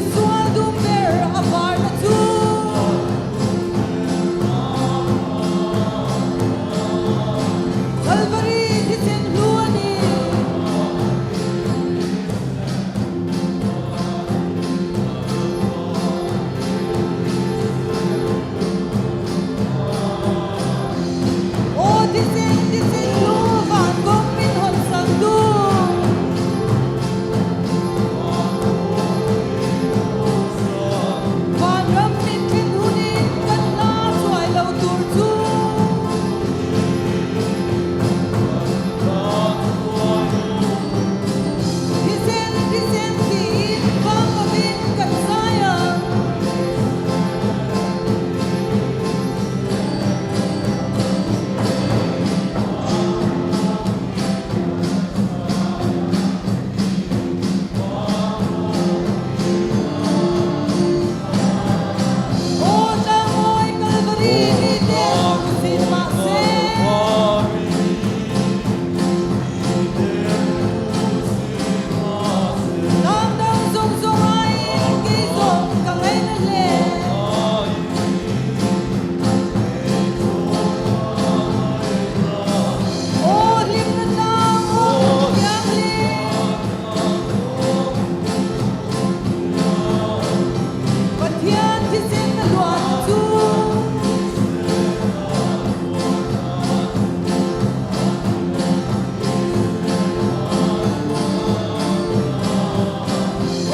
Misual dum ber a varna chu. Kalvari thisen hlu a ni. Aw thisen, thisen hlu van kawng min hawn sak tu. Vanram min thlen hunin kan hla hruai lo tur chu. Thisen, thisen tiin vang lovin kan zai ang. Aw Tlangmawi Kalvari mite hmusit mah se. Tlang dang zawng zawng aiin kei zawng ka ngaina hle. Aw hlimna tlang aw hmun thianghlim. Pathian thisen a luan chu.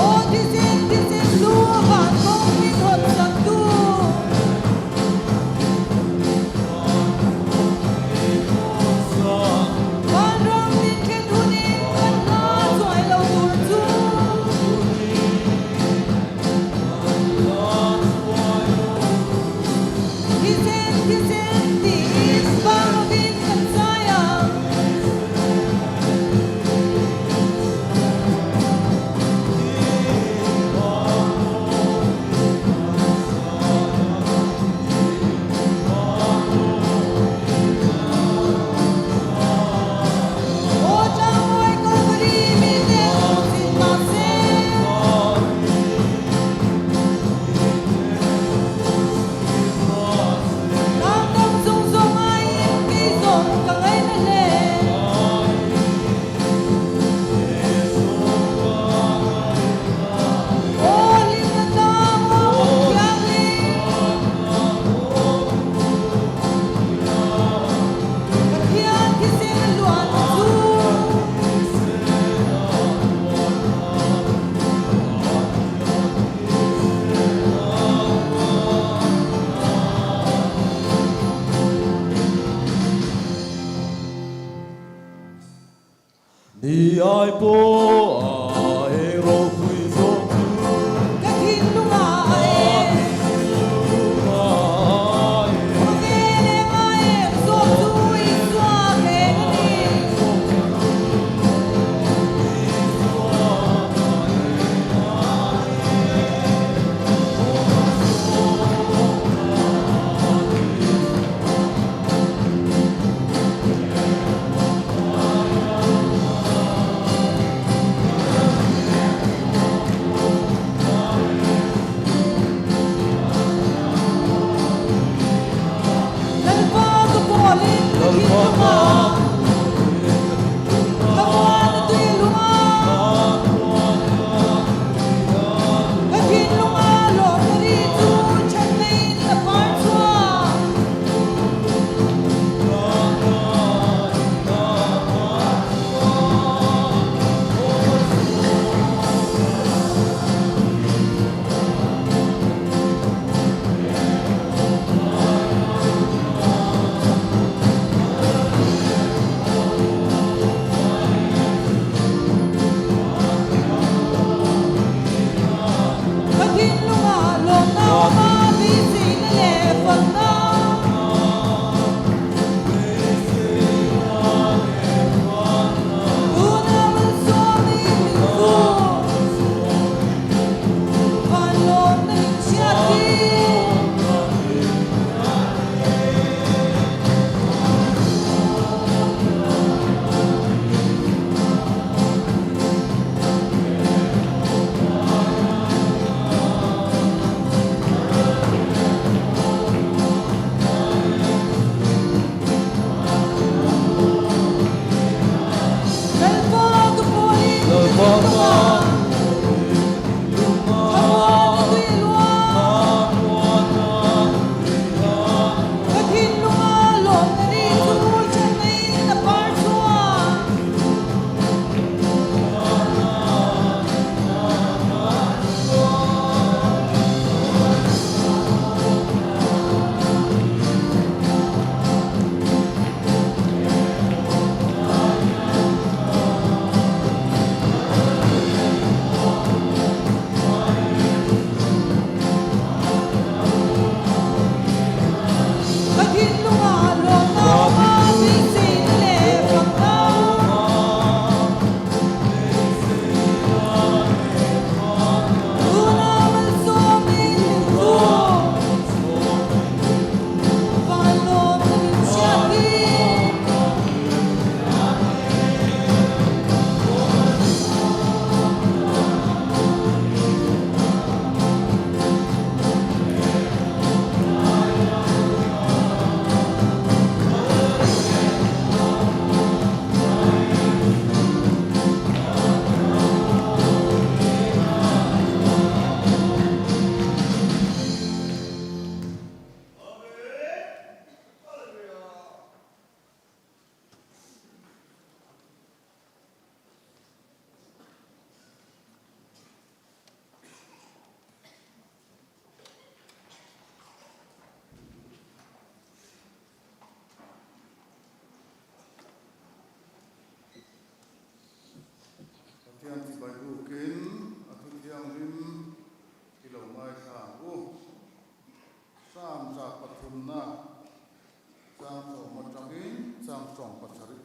Aw thisen thisen lu van kawng min hawn sak tu. Vanram min thlen hunin kan hla chuai lo tur chu. Thisen, thisen tiin vang lovin kan zai ang. Aw Tlangmawi Kalvari mite hmuhsit mah se. Tlang dang zawng zawng aiin kei zawng ka ngaina hle. Aw hlimna tlang aw hmun thianghlim. Pathian thisen a luan chu. Ni ai pawh a eng ropui zawk chu. Ka thinlung a eng. Khawvel eng a eng zawk chu Isua eng a ni.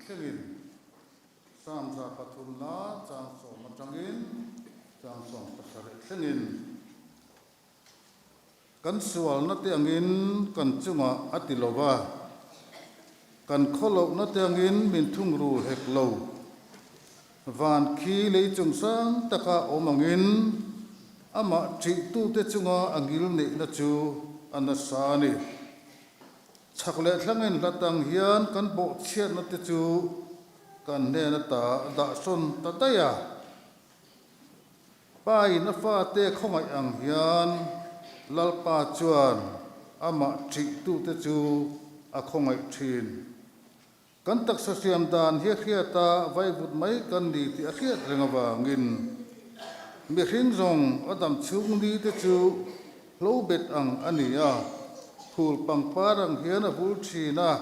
thlengin Psalm 103 na chang sawm atangin chang 17 thlengin kan sualna te angin kan chungah a ti lo va, kan khawlohna te angin min thungrul hek lo. Van khi lei chung sang taka awm angin amah ṭihtute chunga a ngil neihna chu a nasa a ni. Chhak leh thlangin hlat ang hian kan bawhchhiatna te chu kan hnen ata a dahsawn ta daih a. Pa in a fate khawngaih ang hian Lalpa chuan amah ṭihtute chu a khawngaih ṭhin. Kan taksa siam dan hi a hriat a, vaivut mai kan ni tih a hriat reng avangin mihring zawng a dam chhung ni te chu hlo bet ang a ni a, phul pangpar ang hian a vul thin a,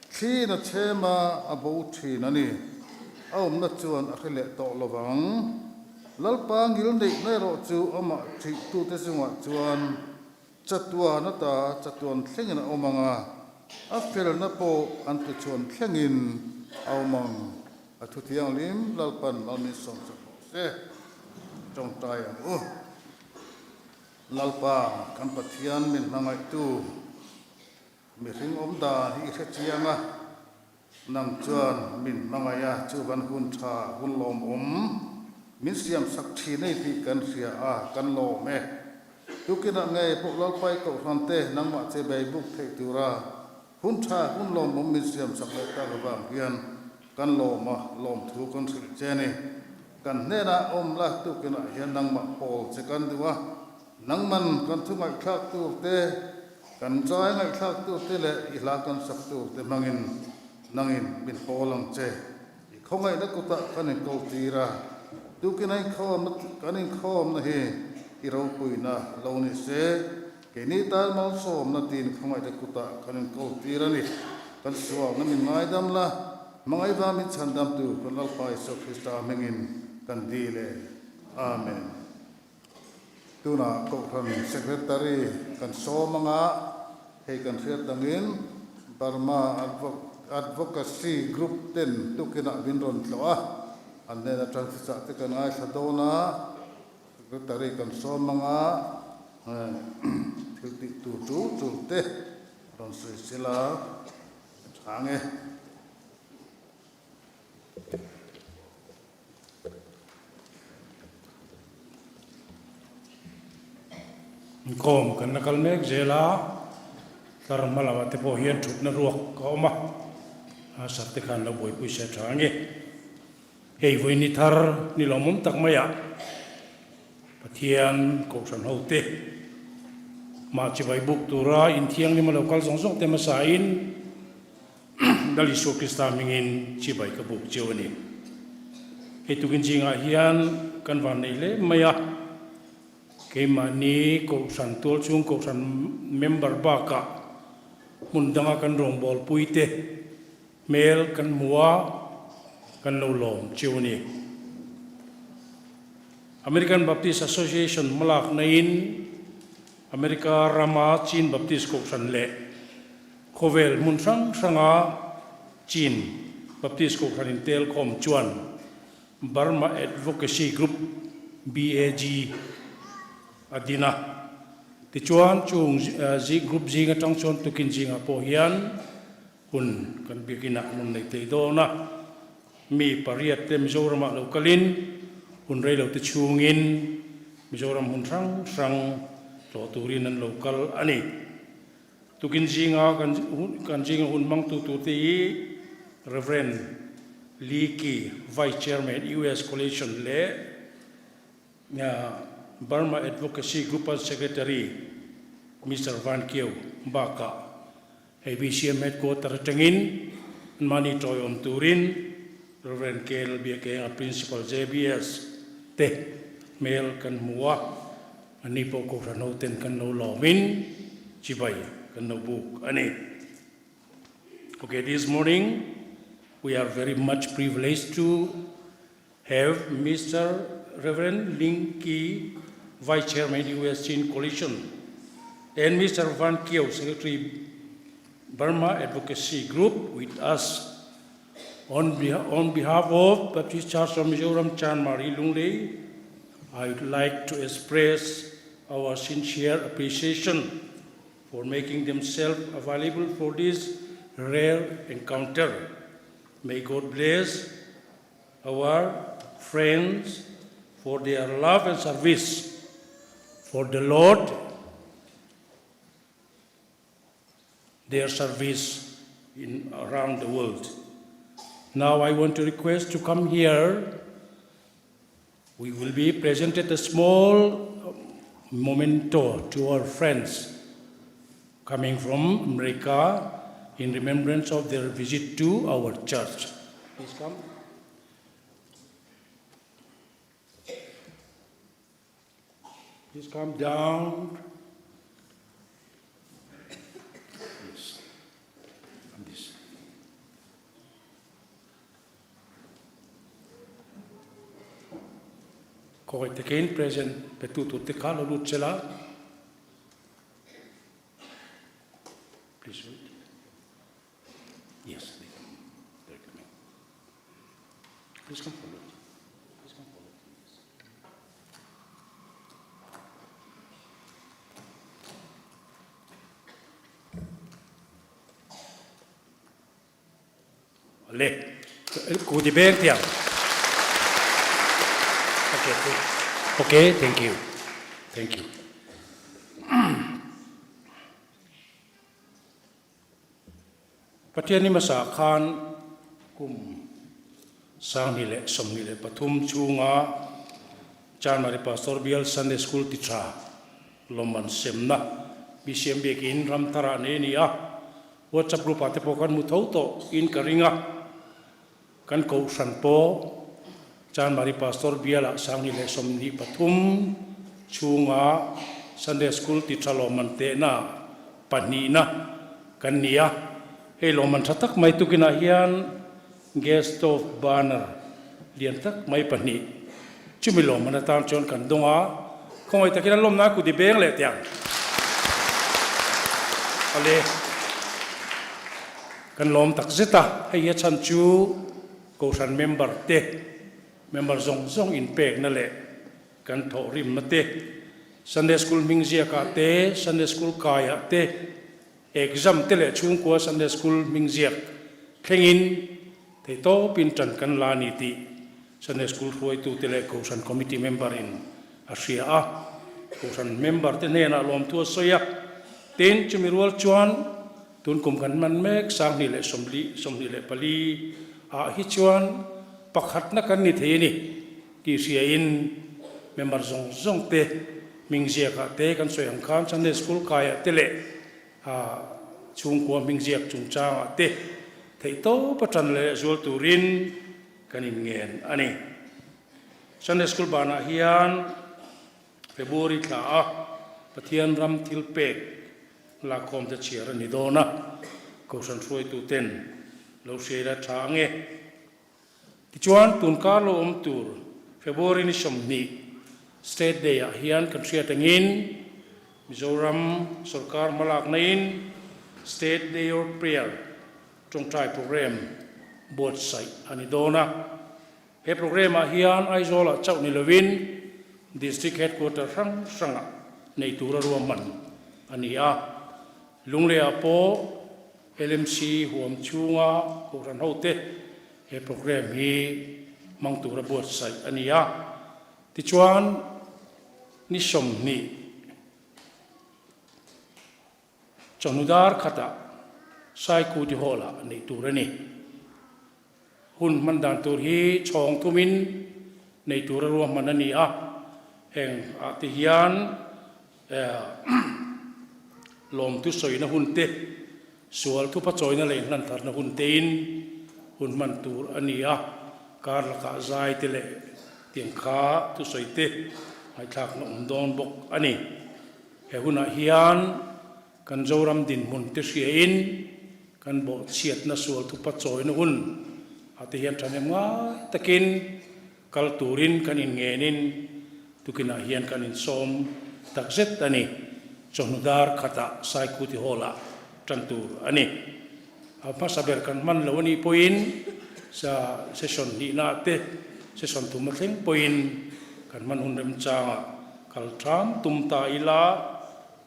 thliin a chhem a, a bo thin a ni. A awmna chuan a hre leh tawh lo vang. Lalpa ngilneihna erawh chu amah ṭihtute chungah chuan Chatuan ata chatuan thlengin a awm ang a, a felna pawh an tuchhuan thlengin a awm ang. A thu thianghlim Lalpan mal min sawm sak rawh se. Tawngtai ang u. Lalpa, kan Pathian min hmangaihtu, mihring awm dan hi i hre chiang a, nang chuan min hmangaih a, chuvan hun tha, hun lawmawm min siam sak thin ei tih kan hria a, kan lawm e. Tukinah ngei pawh Lalpai Kohhran te nangmah che bei buk theih tura hun tha, hun lawmawm min siam sak leh tak avang hian kan lawm a, lawmthu kan hrilh che ni. Kan hnenah awm la, tukinah hian nangmah pawl che kan duh a, nangman kan thu ngaihthlak tur te, kan zai ngaihthlak tur te leh i hla kan sak tur te hmangin nangin min pawl ang che. I khawngaihna kutah kan inkawl tir a, tukin a inkhawmna kan inkhawmna hi i ropuina lo ni se, keini tan malsawmna tiin khawngaihna kutah kan inkawl tir a ni. Kan sualna min ngaidam la, hmangaihva min chhandamtu kan Lalpa Isua Krista hmingin kan dil e. Amen. Tunah Kohhran Secretary kan sawm anga hei kan hriat dangin Burma Advocacy Group ten tukinah min rawn tlawh a, an hnen atang thuchah te kan ngaithla dawn a, Secretary kan sawm anga thil tih tur tul tul te rawn sawi sela a tha ang e. Inkhawm kan la kal mek zel a, tlar hma lamah te pawh hian thutna ruak a awm a, a sar te khan lo buaipui se tha ange. Hei vawi ni thar ni lawmawm tak maiah Pathian Kohhran hote mah chibai buk tura inthianghlim a lo kal zawng zawng te hmasain Lal Isua Krista hmingin chibai ka buk cheu a ni. Hei tukin zingah hian kan van nei hle mai a, keimahni Kohhran tualchhung Kohhran member bakah hmun danga kan rawngbawlpui te hmel kan hmu a, kan lo lawm cheu a ni. American Baptist Association hmalakna in America rama Chin Baptist Kohhran leh Khawvel hmun hrang hranga Chin Baptist Kohhran intelkhawm chuan Burma Advocacy Group, BAG, a din a. Tichuan, chung group zing atang chuan tukin zingah pawh hian hun kan biakinah an rawn nei thei dawn a. Mi pariat te Mizoramah lo kalin hun reilote chhungin Mizoram hmun hrang hrang tlawh turin an lo kal a ni. Tukin zinga kan zinga hun hmangtu turte hi Rev. Lee Kee, Vice Chairman, US Coalition leh Burma Advocacy Group-a Secretary Mister Van Kio bakah hei BCM Headquarter atangin anmahni tawiawm turin Rev. K. Lalbiakenga, Principal JBS te hmel kan hmu a. Ani pawh Kohhran hoten kan lo lawmin chibai kan lo buk a ni. Okay, this morning we are very much privileged to have Mister Reverend Ling Ki, Vice Chairman US Chin Coalition, and Mister Van Kio, Secretary Burma Advocacy Group with us. On on behalf of Baptist Church of Mizoram Chanmari Lunglei, I would like to express our sincere appreciation for making themselves available for this rare encounter. May God bless our friends for their love and service for the Lord, their service in around the world. Now I want to request to come here. We will be presented a small memento to our friends coming from America in remembrance of their visit to our church. Please come. Please come down. Yes. And this. Khawngaih takin present petu tur te kha lo lut sela. Please wait. Yes, they come. They're coming. Please come forward. Please come forward. Yes. Le, ku ti beng tiang. Okay, okay, thank you. Thank you. Pathian hmasa khan kum 2023 chhunga Chanmari Pastor Bial Sunday School titha lawmman semna BCM biakin Ramthara nei a ni a. WhatsApp group ah te pawh kan hmu tho tawh in ka ring a, kan kohhran pawh Chanmari Pastor Bialah 2023 chhunga Sunday School ti tha lawmman tehna pahnihna kan ni a, hei lawmman tha tak mai tukinah hian gas stove burner lian tak mai pahnih chumi lawmman atan chuan kan dawng a, khawngaih takin a lawmna kut i beng leh teh ang. Awle, kan lawm tak zet a, hei hi a chhan chu Kohhran member te, member zawng zawng inpekna leh kan thawhrimna te, Sunday School hming ziakah te, Sunday School kaiah te, Exam te leh chhungkua Sunday School hming ziak thlengin theihtawpin ṭan kan la a ni tih Sunday School hruaitute leh Kohhran Committee member in a hria a. Kohhran member te hnenah lawmthu a sawi a. Tin, chumi rual chuan tun kum kan hman mek 2024 ah hi chuan pakhatna kan ni thei a ni tih hriain member zawng zawng te hming ziakah te kan sawi ang khan Sunday School kaiah te leh chhungkua hming ziak chungchangah te theihtawp a tan leh zual turin kan inngen a ni. Sunday School banah hian February thla a Pathian ram thil pek lakkhawm te chhiar a ni dawn a, Kohhran hruaituten lo hriaila tha ange. Tichuan, tun kar lo awm tur February ni 20 State Day ah hian kan hriat angin Mizoram sorkar hmalakna in State Day of Prayer tawngtai program buatsaih a ni dawn a. He program ah hian Aizawl ah chauh ni lovin District Headquarter hrang hrangah nei tura ruahman a ni a. Lunglei ah pawh LMC huam chhunga Kohhran hote he program hi hmang tura buatsaih a ni a. Tichuan, ni 20 chawhnu dar khatah Saikuti Hall-ah neih tur a ni. Hun hman dan tur hi chhawng thumin nei tura ruahman a ni a, heng ah te hian lawmthu sawina hun te, sual thupa chawina leh inhlan tharna hun tein hun hman tur a ni a, kar lakah zai te leh tiang kha thusawi te ngaihthlakna awm dawn bawk a ni. He hunah hian kan Zoram dinhmun te hriain kan bawhchhiatna sual thupa chawina hun ah te hian thahnem ngai takin Kal turin kan inngenin tukinah hian kan insawm takzet a ni. Chawhnu dar khatah Saikuti Hall-ah tan tur a ni. A hmasa ber kan hman lo a nih pawhin Sa session hnihna te session thuma thleng pawhin kan hman hun remchangah kal ṭham tum ta ila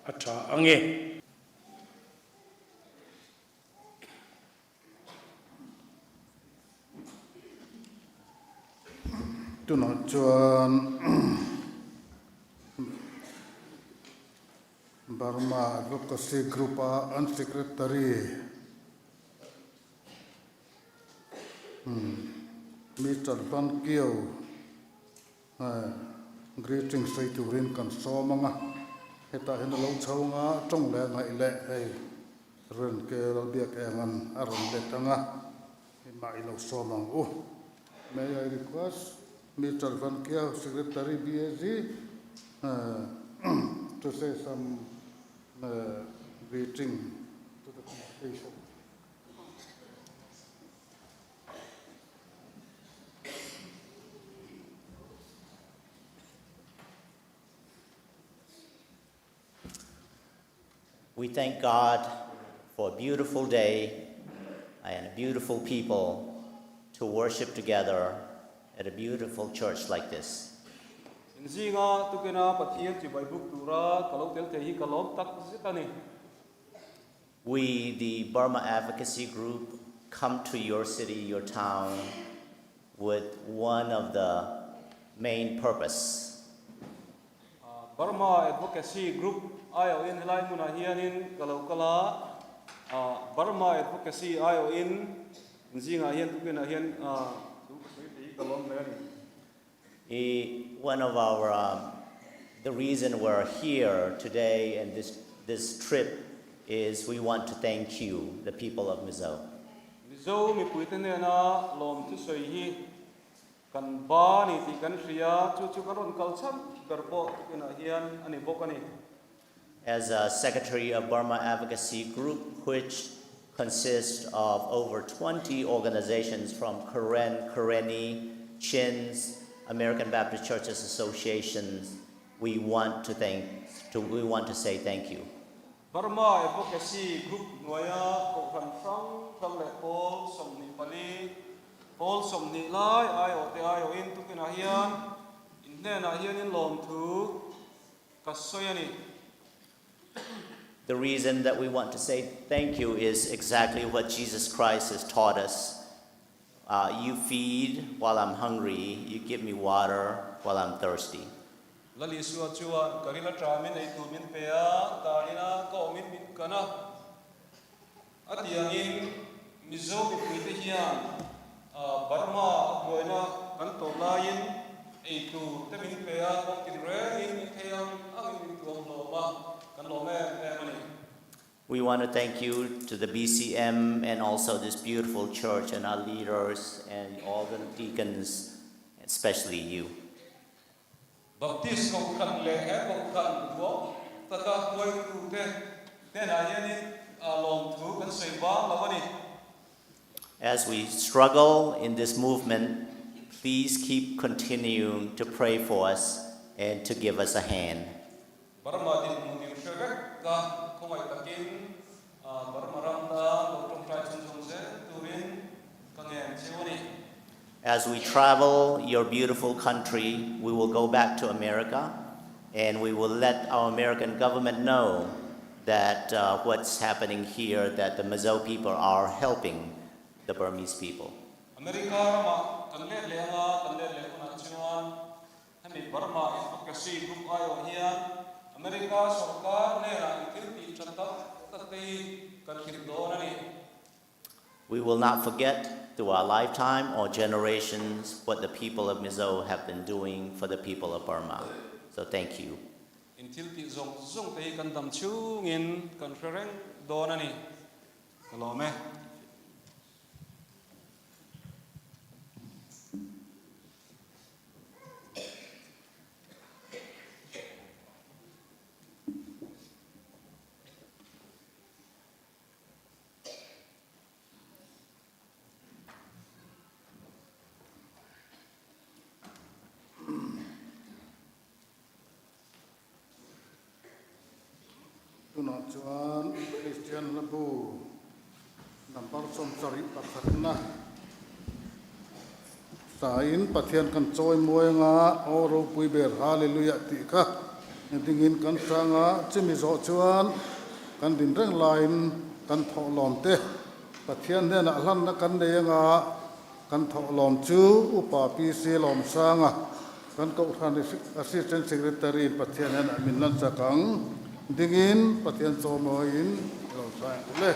a ṭha ang e. Tunah chuan Burma Advocacy Group-a an Secretary Mister Hlan Kio greeting sawi turin kan sawm ang a, hetah hian a lo chho ang a, tawng leh ngaih leh hei Renke Lalbiak Engan a rawn let ang a, hei i lo sawm ang u. May I request Mister Hlan Kio, Secretary BAG to say some greeting to the congregation. We thank God for a beautiful day and beautiful people to worship together at a beautiful church like this. In zinga tukina Pathian chibai buk tura ka lo tel thei hi ka lawm tak zet a ni. We, the Burma Advocacy Group, come to your city, your town, with one of the main purpose. Burma Advocacy Group aiawhin helai hmunah hianin ka lo kal a, Burma Advocacy aiawhin in zingah hian tukinah hian thu ka sawi thei hi ka lawm hle a ni. I one of our um, the reason we're here today and this this trip is we want to thank you, the people of Mizo. Mizo mipuite hnena lawm thusawi hi kan ba ni tih kan hria, chu chu kan rawn kal chhan ber pawh tukinah hian a ni bawk a ni. As a secretary of Burma Advocacy Group, which consists of over 20 organizations from Karen, Karenni, Chins, American Baptist Churches Associations, we want to thank, to, we want to say thank you. Burma Advocacy Group hnuaia kohhran hrang hrang leh pawl 24, pawl 20 lai aiawhte aiawhin tukinah hian in hnenah hianin lawm thu ka sawi a ni. The reason that we want to say thank you is exactly what Jesus Christ has taught us. You feed while I'm hungry, you give me water while I'm thirsty. Lal Isua chuan ka ril a ṭamin ei tur min pe a, talina ka awmin min kan a. A tiangin Mizo mipuite hian Burma a buaina kan tawh laiin ei tur te min pe a, kawng tinrengin min thei ang angin min tuam hlawm a, kan lawm em em a ni. We want to thank you to the BCM and also this beautiful church and our leaders and all the deacons, especially you. Baptist kohhran leh he kohhran duang taka hruaitute hnenah hianin lawmthu kan sawi vang lo a ni. As we struggle in this movement, please keep continuing to pray for us and to give us a hand. Burma dinhmun in hre vek ka khawngaih takin Burma ram tan lo tawngtai chhunzawm zel turin ka ngen cheu a ni. As we travel your beautiful country, we will go back to America and we will let our American government know that what's happening here, that the Mizo people are helping the Burmese people. America ramah kan let leh anga kan let leh hunah chuan hemi Burma Advocacy Group aiawh hian America sorkar hnenah in thil tih tha tak tak te hi kan hrilh dawn a ni. We will not forget through our lifetime or generations what the people of Mizo have been doing for the people of Burma. So thank you. In thil tih zawng zawng te hi kan dam chhungin kan hre reng dawn a ni. Ka lawm e. Tunah chuan Kristian hla bu number 71na. Hlain Pathian kan chawi muai anga, Aw ropui ber, Hallelujah tih kha dingin kan hrang a, chumi zawh chuan kan din reng laiin kan thawhlawm te Pathian hnenah hlanna kan nei anga, kan thawhlawm chu Upa PC Lawmsanga kan Kohhran Assistant Secretary in Pathian hnenah min lan chak ang dingin Pathian chawimawiin i lo hrai ang u le.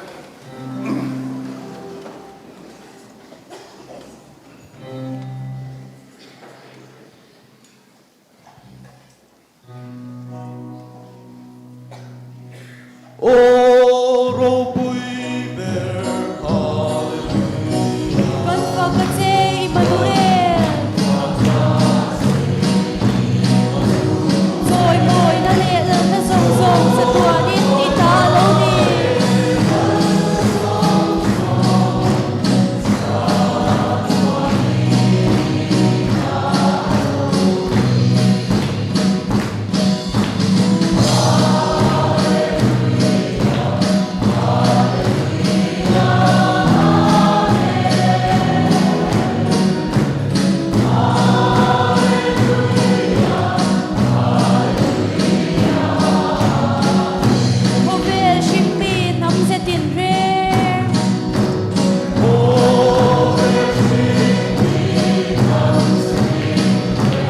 Aw ropui ber Hallelujah. Kan fak a che Immanuel. Chawimawina leh lalna zawng zawng chatuanin i ta lo ni. Khawvel hrimmi hnam ze tinreng.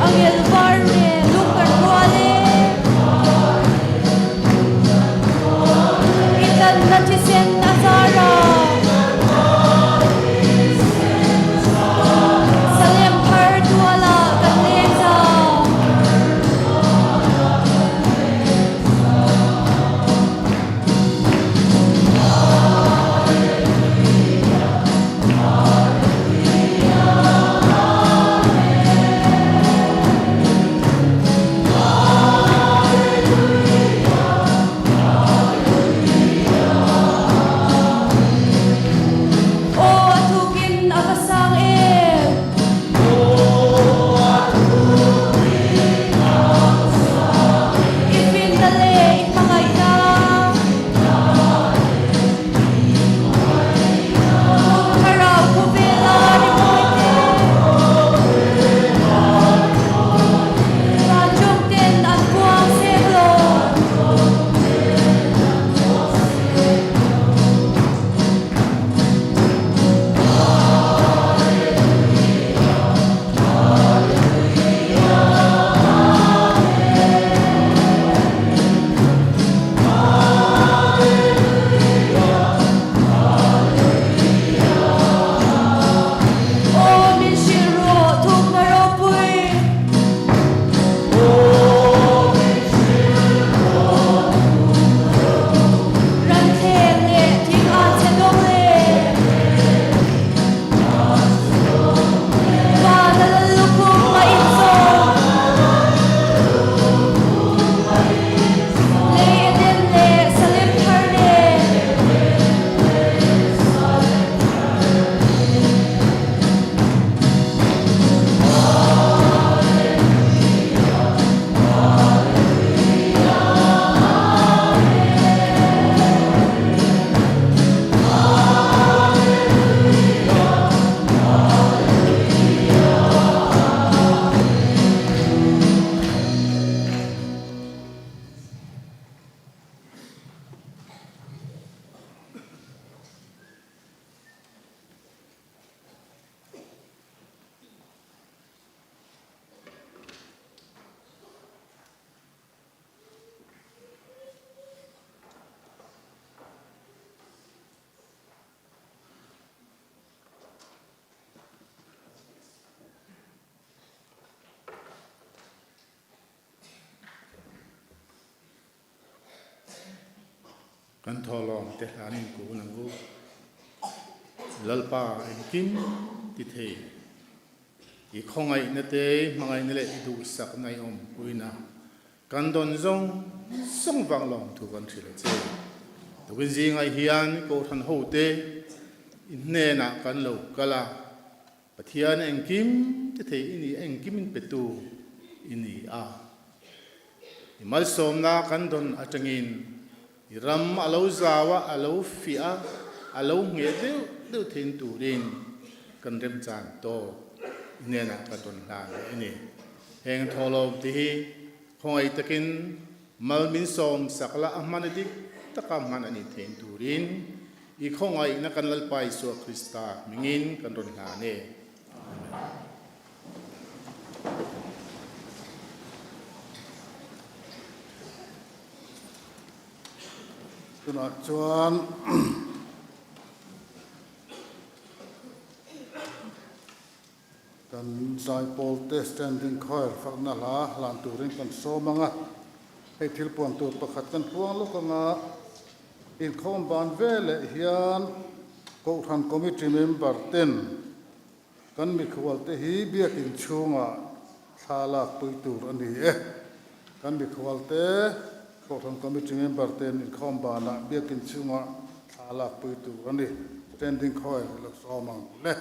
Angel var nen lung kan rual e. I tlanna thisen a zar a. Salem thar tualah kan leng za. Aw a thukin a va sang em. I finna leh i hmangaihna. Hmun thlarau khawvela rimawi te. Vanchawng ten an kuang sek lo. Aw min hrilh rawh thukna ropui. Ran thleng leh thing a che dawng le. Van a lal lukhum a inzawm. Lei Eden leh Salem thar nen. Kan thawhlawm te hlan in kun ang u. Lalpa engkim ti thei. I khawngaihna te, hmangaihna leh i duhsakna i awmpuina kan dawn zawng zawng vang lawm thu kan hrilh a che. Tukin zingah hian Kohhran hote i hnenah kan lo kal a, Pathian engkim ti thei i ni, engkim in petu i ni a. I malsawmna kan dawn atangin i ram a lo zau a, a lo fiah a, a lo ngheh deuh deuh thein turin kan remchan tawk. I hnenah kan rawn hlan leh a ni. Heng thawhlawm te hi khawngaih takin mal min sawm sak la a hman a dik taka hman a nih theih turin I khawngaihna kan Lalpa Isua Krista hmingin kan rawn hlan e. Amen. Tunah chuan kan zaipawl te standing choir fakna hla hlan turin kan sawm ang a, hei thil puan tur pakhat kan puang lawk ang a, inkhawm ban veleh hian Kohhran Committee member ten Kan mikhualte hi biakin chhungah thla lakpui tur a ni e. Kan mikhualte, Kohhran Committee member ten inkhawm banah biakin chhungah thla lakpui tur a ni. Standing Choir i lo sawm ang le.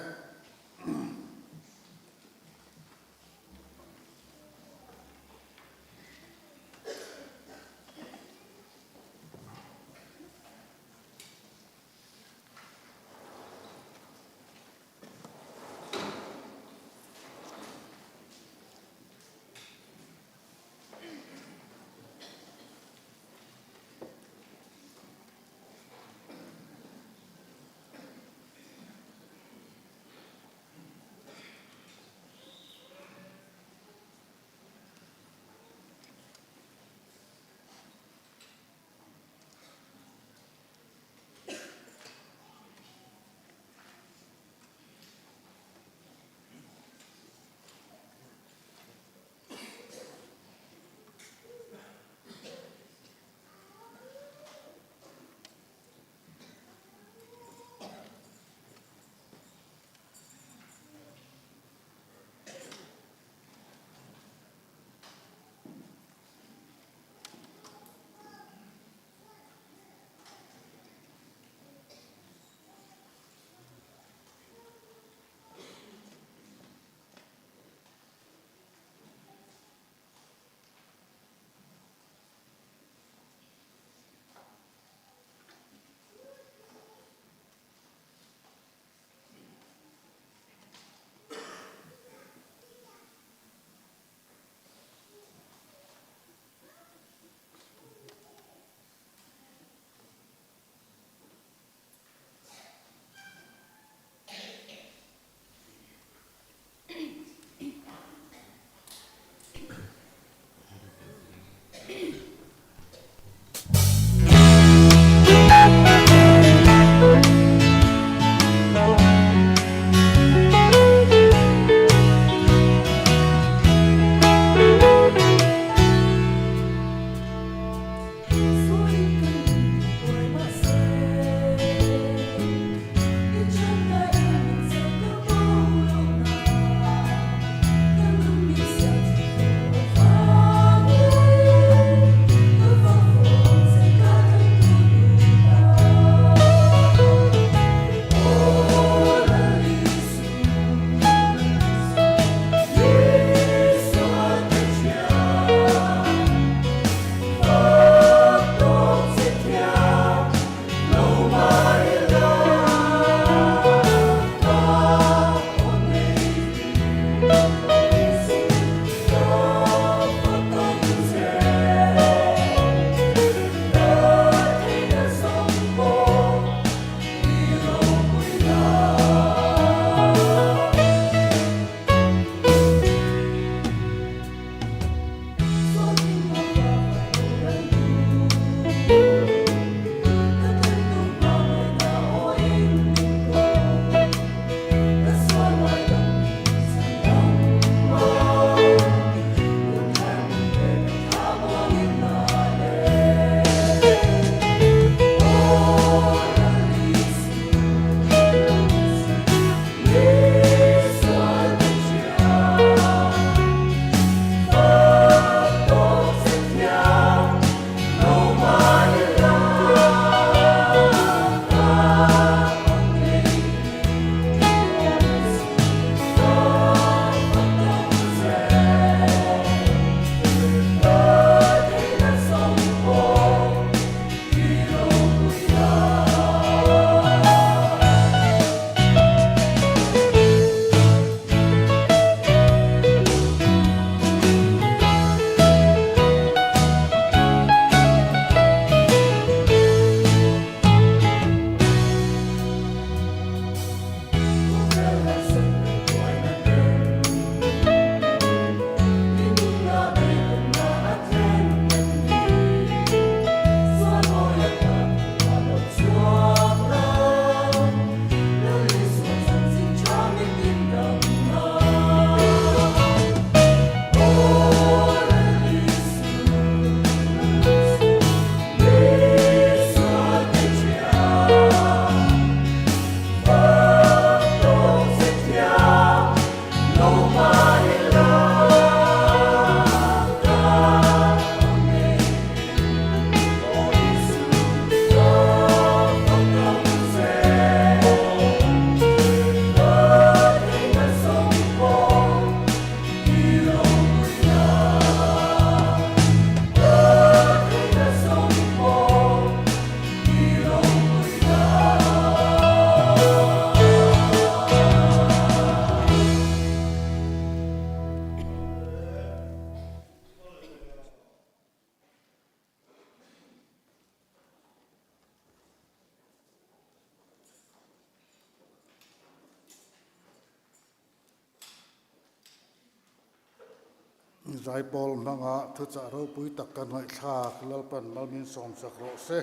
Zaipawl hmanga thuchah ropui tak kan ngaihthlak Lalpan Malmin sawmsak rawh se.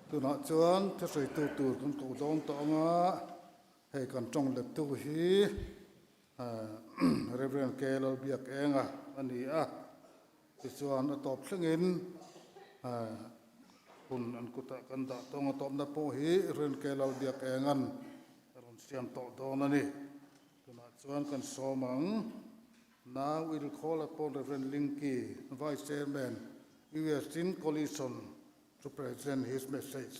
Tunah chuan thusawitu tur kan koh dawn tawh anga hei kan tawng lettu hi Rev. K. Lalbiakenga a ni a, tichuan a tawp thlengin hun an kutah kan dah tawng a tawpna pawh hi Rev. K. Lalbiakenga'n a rawn siam tawh dawn a ni. Tunah chuan kan sawm ang. Now we will call upon Rev. Linky, Vice Chairman, US Chin Coalition to present his message.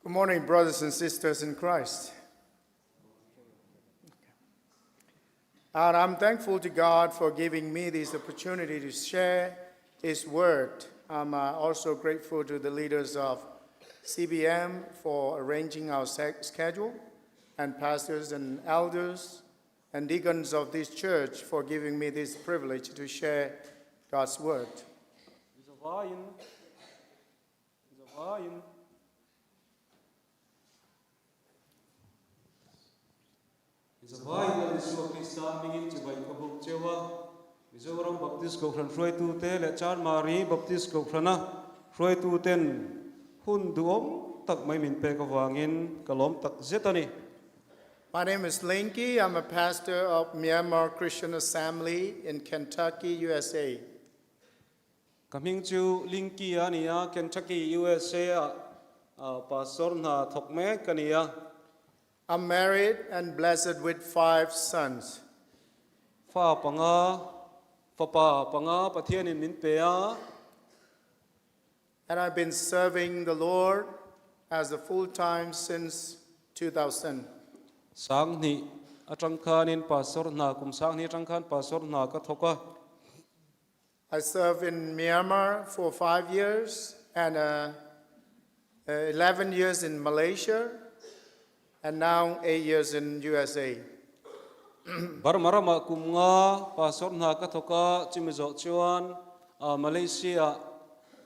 Good morning, brothers and sisters in Christ. And I'm thankful to God for giving me this opportunity to share His Word. I'm uh, also grateful to the leaders of CBM for arranging our schedule, and pastors and elders and deacons of this church for giving me this privilege to share God's Word. Zavaiin Lal Isua Krista hmingin chibai ka buk cheu a, Mizoram Baptist Kohhran hruaitute leh Chanmari Baptist Kohhrana hruaituten hun duhawm tak mai min pek avangin ka lawm tak zet a ni. My name is Linky. I'm a pastor of Myanmar Christian Assembly in Kentucky, USA. Ka hming chu Linky a ni a, Kentucky, USA ah pastor hna thawk mek ka ni a. I'm married and blessed with five sons. Fa panga, fapa panga Pathianin min pe a. And I've been serving the Lord as a full time since 2000. Sanghnih atang khanin pastor hna kum sanghnih atang khan pastor hna ka thawk a. I served in Myanmar for five years and uh, uh, 11 years in Malaysia and now eight years in USA. Burma ramah kum nga pastor hna ka thawk a, chumi zawh chuan Malaysia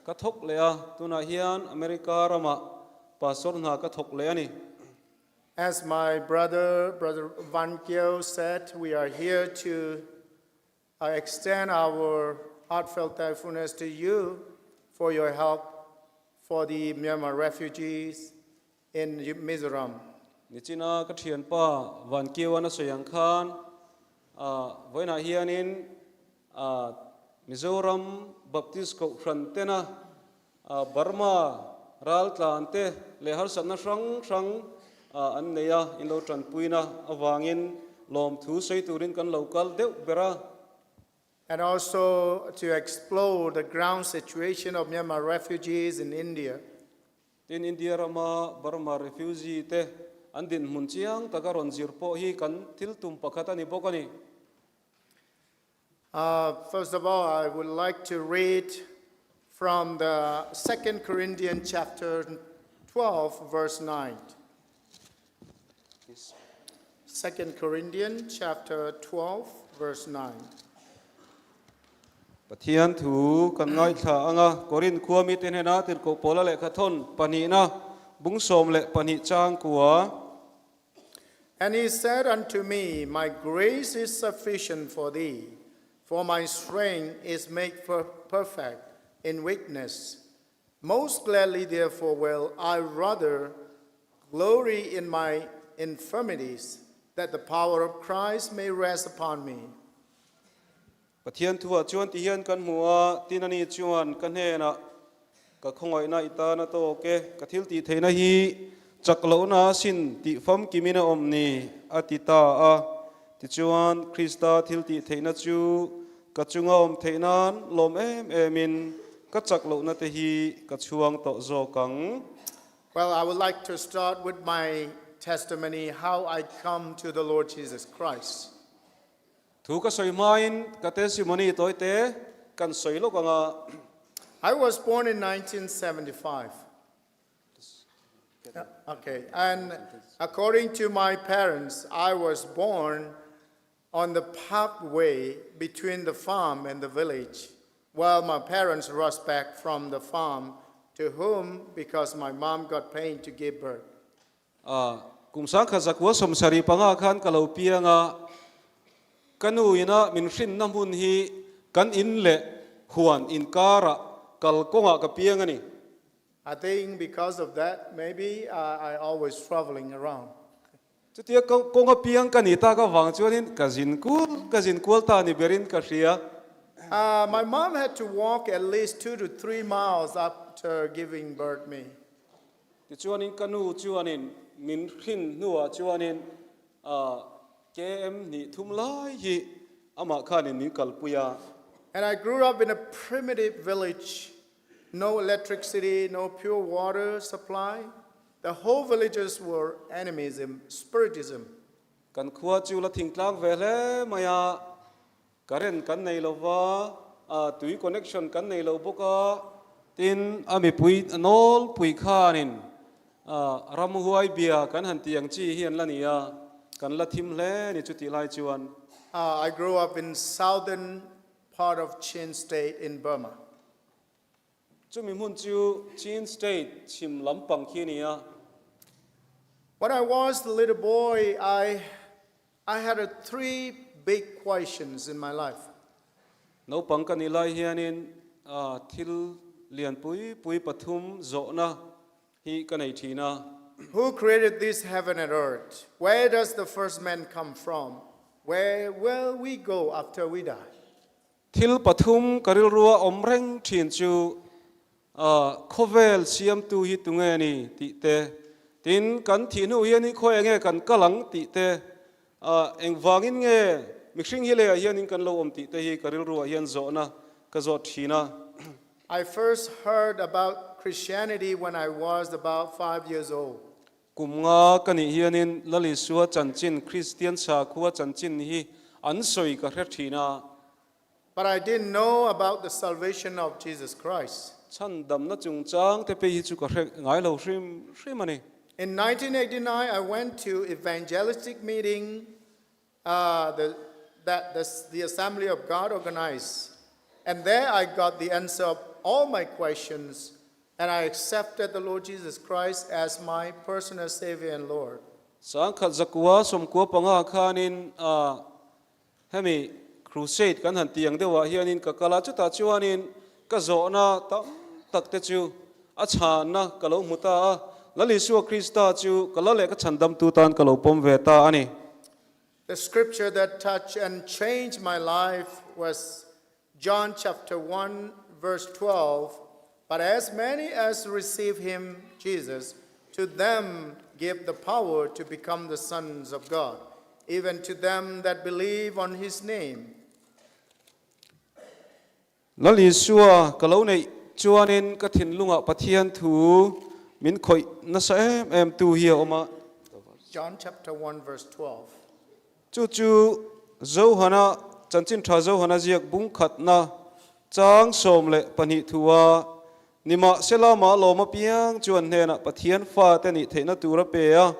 ka thawk leh a, tunah hian America ramah pastor hna ka thawk leh a ni. As my brother, Brother Van Kio said, we are here to uh, extend our heartfelt thankfulness to you for your help for the Myanmar refugees in Mizoram. Nichina ka thianpa Van Kio-an a sawi ang khan, vawiinah hianin Mizoram Baptist Kohhran tena Burma raltlan te leh harsatna hrang hrang an nei a, in lo tanpuina avangin lawmthu sawi turin kan lo kal deuh ber a. And also to explore the ground situation of Myanmar refugees in India. Tin, India rama Burma refugee te an dinhmun chiang taka rawn zir pawh hi kan thil tum pakhat a ni bawk a ni. Uh, first of all, I would like to read from the 2 Corinthians chapter 12, verse 9. 2 Corinthians chapter 12, verse 9. Pathian thu kan ngaithla anga Korinth khua mite hnena tirhkoh Paula lehkha thawn pahnihna bung 12 chang kua. And he said unto me, My grace is sufficient for thee, for my strength is made perfect in weakness. Most gladly, therefore, will I rather glory in my infirmities, that the power of Christ may rest upon me. Pathian thuah chuan ti hian kan hmu a, tin ani chuan ka hnenah, Ka khawngaihna i tan a tawk e, ka thil tih theihna hi chak lohna a sin tih famkimin a awm ni, a ti ta a. Tichuan, Krista thil tih theihna chu ka chunga awm theih nan lawm em emin ka chak lohna te hi ka chhuang tawh zawk ang. Well, I would like to start with my testimony how I come to the Lord Jesus Christ. Thu ka sawi hmain ka testimony tawi te kan sawi lawk ang a. I was born in 1975. Okay, and according to my parents, I was born on the pathway between the farm and the village while my parents rushed back from the farm to home because my mom got pain to give birth. A, kum 1975 khan ka lo piang a, ka nu ina min hrinna hmun hi kan in leh huan inkarah kalkawngah ka piang a ni. I think because of that, maybe I always traveling around. Chutia kawnga piang ka nih tak avang chuanin ka zin kual ka zin kual ta ni berin ka hria. My mom had to walk at least 2 to 3 miles after giving birth me. Tichuanin ka nu chuanin min hrin hnuah chuanin km hnih thum lai hi amah khanin min kalpui a. And I grew up in a primitive village. No electricity, no pure water supply. The whole villagers were animism, spiritism. Kan khua chu la thingtlang ve hle mai a, current kan nei lova, tui connection kan nei lo bawk a, tin a mipui nawlpui khanin ramhuai bia kan han tih ang chi hi an la ni a, kan la thim hle ni chutih lai chuan. I grew up in southern part of Chin State in Burma. Chumi hmun chu Chin State chhim lampang khi a ni a. When I was the little boy, I had a three big questions in my life. Naupang ka nih lai hianin thil lian pui pui pathum zawhna hi ka nei thin a. Who created this heaven and earth? Where does the first man come from? Where will we go after we die? Thil pathum ka rilrua awm reng thin chu khawvel siamtu hi tunge ni tih te, tin kan thih hnu hianin khawi enge kan kal ang tih te, engvangin nge mihring hi leiah hianin kan lo awm tih te hi ka rilruah hian zawhna ka zawt thin a. I first heard about Christianity when I was about 5 years old. Kum nga ka nih hianin Lal Isua chanchin, Kristian sakhua chanchin hi an sawi ka hre thin a. But I didn't know about the salvation of Jesus Christ. Chhandamna chungchang te phei hi chu ka hre ngai lo hrim hrim a ni. In 1989, I went to evangelistic meeting that the Assembly of God organized. And there I got the answer of all my questions, and I accepted the Lord Jesus Christ as my personal Savior and Lord. 1995 khanin hemi crusade kan han tiang deuhah hianin ka kal a, chutah chuanin ka zawhna tam tak te chu a chhanna ka lo hmu ta a, Lal Isua Krista chu ka la leh ka chhandamtu tan ka lo pawm ve ta a ni. The scripture that touched and changed my life was John chapter 1, verse 12. But as many as receive him, Jesus, to them give the power to become the sons of God, even to them that believe on his name. Lal Isua ka lo neih chuanin ka thinlungah Pathian thu min khawih nasa em em tu hi a awm a. John chapter 1, verse 12. Chu chu Johana chanchin tha Johana ziak bung khatna chang 12 thua nimahsela amah lawm apiang chuan hnenah Pathian fa te nih theihna tur a pe a,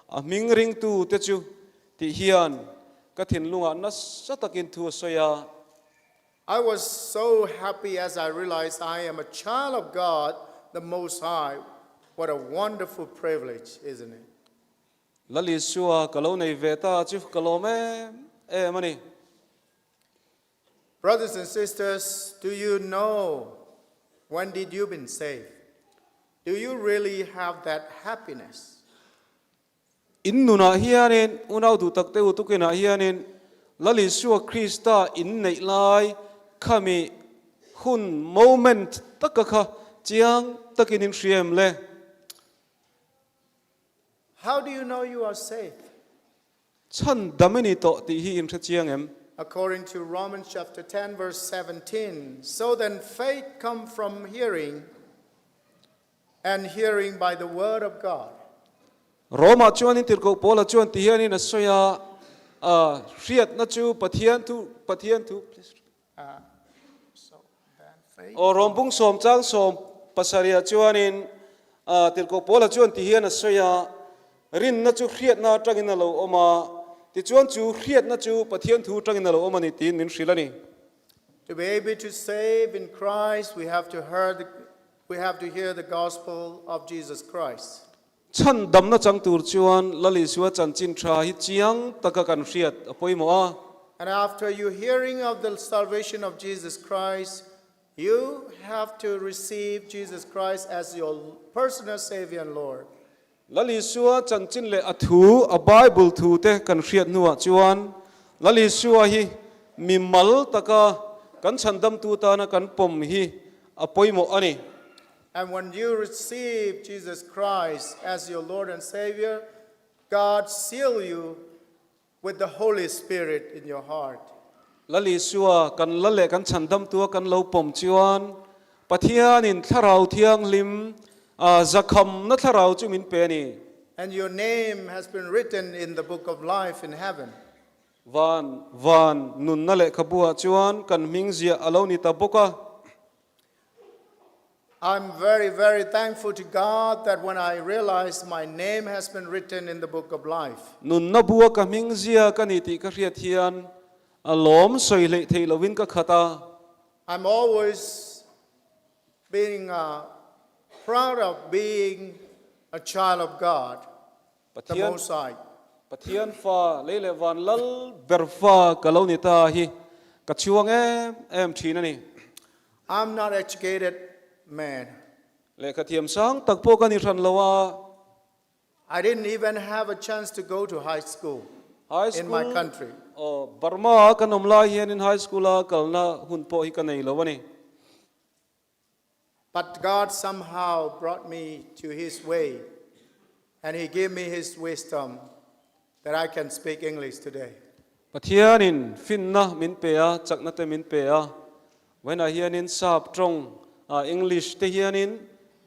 a hming ringtu te chu tih hian ka thinlungah nasa takin thu a sawi a. I was so happy as I realized I am a child of God, the Most High. What a wonderful privilege, isn't it? Lal Isua ka lo nei ve ta chu ka lawm em em a ni. Brothers and sisters, do you know when did you been saved? Do you really have that happiness? In nunah hianin unau duh tak te u tukinah hianin Lal Isua Krista in neih lai khami hun moment taka kha chiang takin in hriam le. How do you know you are saved? Chhandam i ni tawh tih hi in hre chiang em? According to Romans chapter 10 verse 17, so then faith come from hearing and hearing by the word of God. Roma chuan in tirhkoh Paula chuan ti hianin a sawi a, a hriatna chu Pathian thu Pathian thu So then faith O Rom bung 10 chang 17 chuanin a tirhkoh Paula chuan ti hian a sawi a, rinna chu hriatna atangin a lo awm a. Tichuan chu hriatna chu Pathian thu tangin a lo awm a ni tiin min hrilh a ni. To be able to save in Christ, we have to hear the, we have to hear the gospel of Jesus Christ. Chhandamna chang tur chuan Lal Isua chanchin tha hi chiang taka kan hriat a pawimawh a. And after you hearing of the salvation of Jesus Christ, you have to receive Jesus Christ as your personal Savior and Lord. Lal Isua chanchin leh a thu, a Bible thu te kan hriat hnuah chuan Lal Isua hi mi mal taka kan chhandamtu tana kan pawm hi a pawimawh a ni. And when you receive Jesus Christ as your Lord and Savior, God seal you with the Holy Spirit in your heart. Lal Isua kan la leh kan chhandamtua kan lo pawm chuan Pathianin Thlarau Thianghlim a zakhamna Thlarau chu min pe a ni. And your name has been written in the book of life in heaven. Van, van nunna lehkhabuah chuan kan hming ziah a lo ni ta bawk a. I'm very, very thankful to God that when I realized my name has been written in the book of life. Nunna bua ka hming zia ka ni tih ka hriat hian a lawm sawi hleih theih lovin ka khat a. I'm always being proud of being a child of God, the Pathian, Most High. Pathian fa lei leh van lal ber fa ka lo ni ta hi ka chhuang em em thin a ni. I'm not educated man. Lehkha thiam sang tak pawh ka ni hran lo a. I didn't even have a chance to go to high school High in my school country. Aw, Burma a kan awm lai hianin high school a kalna hun pawh hi ka nei lo a ni. But God somehow brought me to His way and He gave me His wisdom that I can speak English today. Pathianin finna min pe a, chakna te min pe a. Vawiinah hianin sap tawng, English te hianin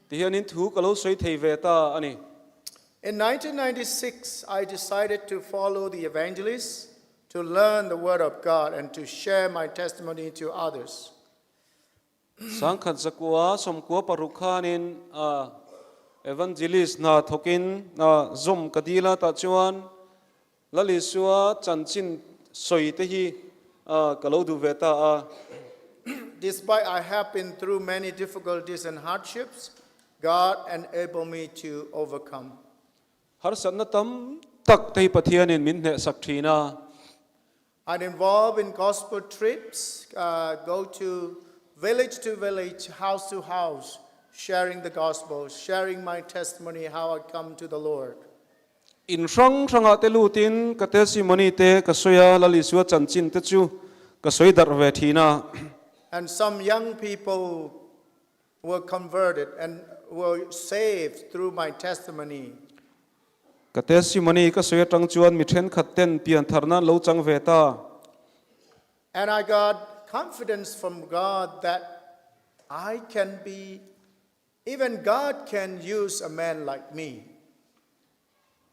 ti hianin thu ka lo sawi thei ve ta a ni. In 1996, I decided to follow the evangelists to learn the Word of God and to share my testimony to others. 1996 khanin evangelist hna thawkin zawm ka dil a, tah chuan Lal Isua chanchin sawi te hi ka lo duh ve ta a. Despite I have been through many difficulties and hardships, God enabled me to overcome. Harsatna tam tak te hi Pathianin min hnehsak thin a. I'd involve in gospel trips, go to village to village, house to house, sharing the gospel, sharing my testimony, how I come to the Lord. In hrang hrangah te lutin ka testimony te ka sawi a, Lal Isua chanchin te chu ka sawi darh ve thin a. And some young people were converted and were saved through my testimony. Ka testimony ka sawi atang chuan mi thenkhat ten pian thar nan lo chang ve ta. And I got confidence from God that I can be, even God can use a man like me.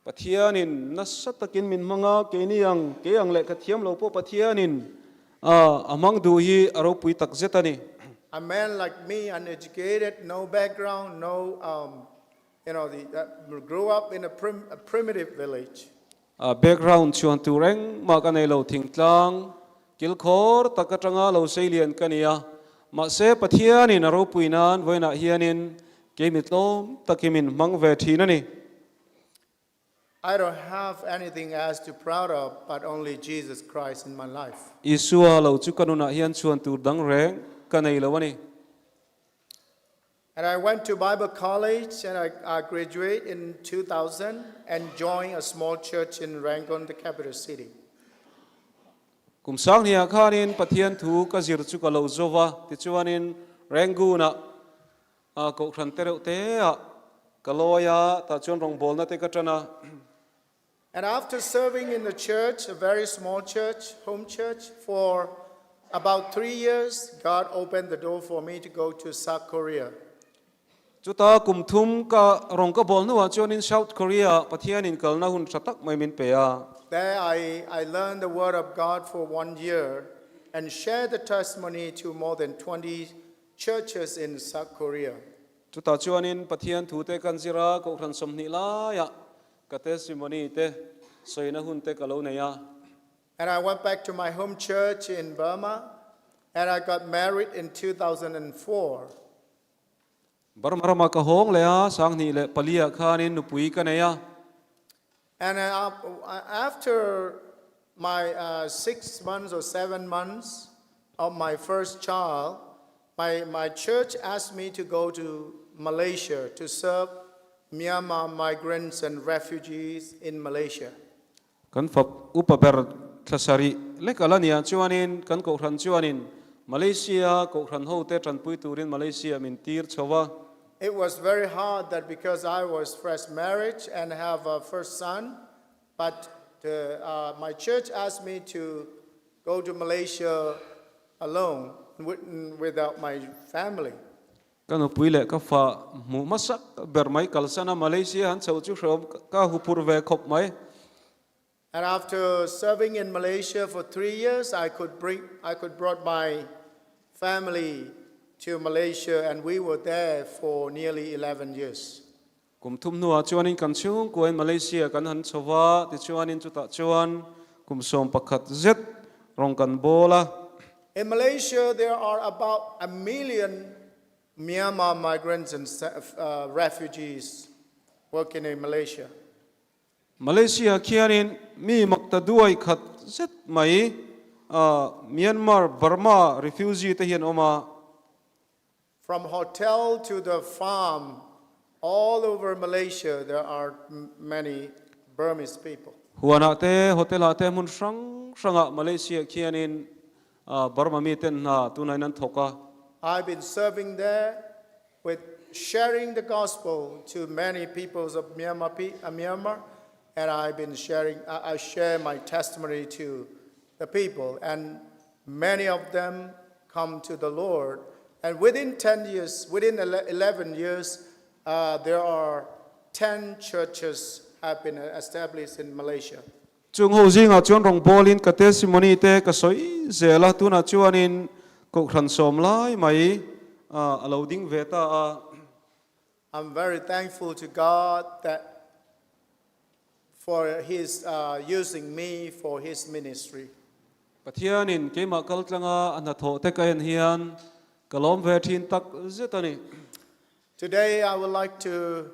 Pathianin nasa takin min hmang a, keini ang, kei ang lehkha thiam lo pawh Pathianin a hmang duh hi a ropui tak zet a ni. A man like me, uneducated, no background, no, um, you know, the, uh, grew up in a, prim, a primitive village. A background chhuan tur engmah ka nei lo, thingtlang kilkhawr tak atanga lo seilian ka ni a, mahse Pathianin a ropui nan vawiinah hianin kei mi tlawm takin min hmang ve thin a ni. I don't have anything else to proud of but only Jesus Christ in my life. Isua lo chu ka nunah hian chhuan tur dang reng ka nei lo a ni. And I went to Bible college and I, I graduated in 2000 and joined a small church in Rangoon, the capital city. Kum sanghnih ah khanin Pathian thu ka zir chu ka lo zo va, tichuanin Rangoon-ah kohhran te reuh te ah ka lawi a, tah chuan rawngbawlna te ka tan a. And after serving in the church, a very small church, home church, for about three years, God opened the door for me to go to South Korea. Chuta kum thum ka rawng ka bawl hnuah chuanin South Korea-ah Pathianin kalna hun tha tak mai min pe a. There I, I learned the word of God for one year and shared the testimony to more than 20 churches in South Korea. Chutah chuanin Pathian thute kan zir a, Kohhran 20 laiah ka testimony te Sawina hun te ka lo nei a. And I went back to my home church in Burma and I got married in 2004. Burma ramah ka hawng leh a, 2004 ah khanin nupui ka nei a. And after my 6 months or 7 months of my first child, my church asked me to go to Malaysia to serve Myanmar migrants and refugees in Malaysia. Kan fapa upa ber thla sarih lek a la nia chuanin kan kohhran chuanin Malaysia kohhran hote tanpui turin Malaysia min tir chho a. It was very hard that because I was fresh marriage and have a first son, but my church asked me to go to Malaysia alone without my family. Ka nupui leh ka fa hmuh hmasak ber mai kalsana Malaysia han chho chu hrehawm ka huphurh ve khawp mai. And after serving in Malaysia for 3 years, I could brought my family to Malaysia, and we were there for nearly 11 years. Kum thum hnuah chuanin kan chhungkuain Malaysia kan han chho va, tichuanin chutah chuan kum 11 zet rawng kan bawl a. In Malaysia, there are about a million Myanmar migrants and refugees working in Malaysia. Malaysia khianin mi maktaduai khat zet mai Myanmar Burma refugee te hian awm a. From hotel to the farm, all over Malaysia, there are many Burmese people. Huanah te, hotel ah te hmun hrang hrangah Malaysia khianin Burma mi ten hna tunah an thawk a. I've been serving there with sharing the gospel to many peoples of Myanmar, and I've been sharing, I share my testimony to the people, and many of them come to the Lord. And within 10 years, within 11 years, there are 10 churches have been established in Malaysia. Chung ho zingah chuan rawng bawlin ka testimony te ka sawi zel a, tunah chuanin kohhran 10 lai mai a lo ding ve ta a. I'm very thankful to God that for His using me for His ministry. Pathianin keimah kaltlanga a hnathawh te ka en hian ka lawm ve thin tak zet a ni. Today, I would like to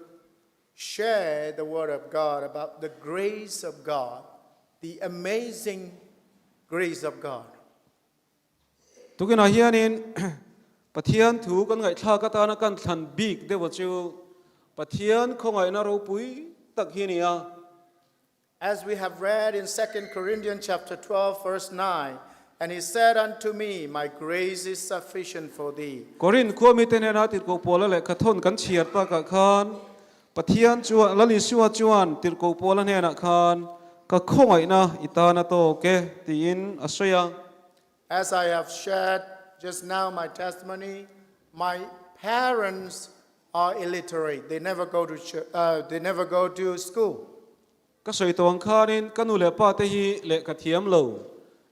share the Word of God about the grace of God, the amazing grace of God. Tukinah hianin Pathian thu kan ngaihthlak atana kan thlan bik deuh chu Pathian khawngaihna ropui tak hi ni a. As we have read in 2 Corinthians chapter 12, verse 9, and he said unto me, My grace is sufficient for thee. Korin khua mi te hnena tirhkoh Paula lehkha thawn kan chhiar takah khan Pathian chuan Lal Isua chuan tirhkoh Paula hnenah khan ka khawngaihna i tan a tawk e tiin a sawi a. As I have shared just now my testimony, my parents are illiterate. They never go to church, they never go to school. Ka sawi tawh ang khanin ka nu leh pa te hi lehkha thiam lo,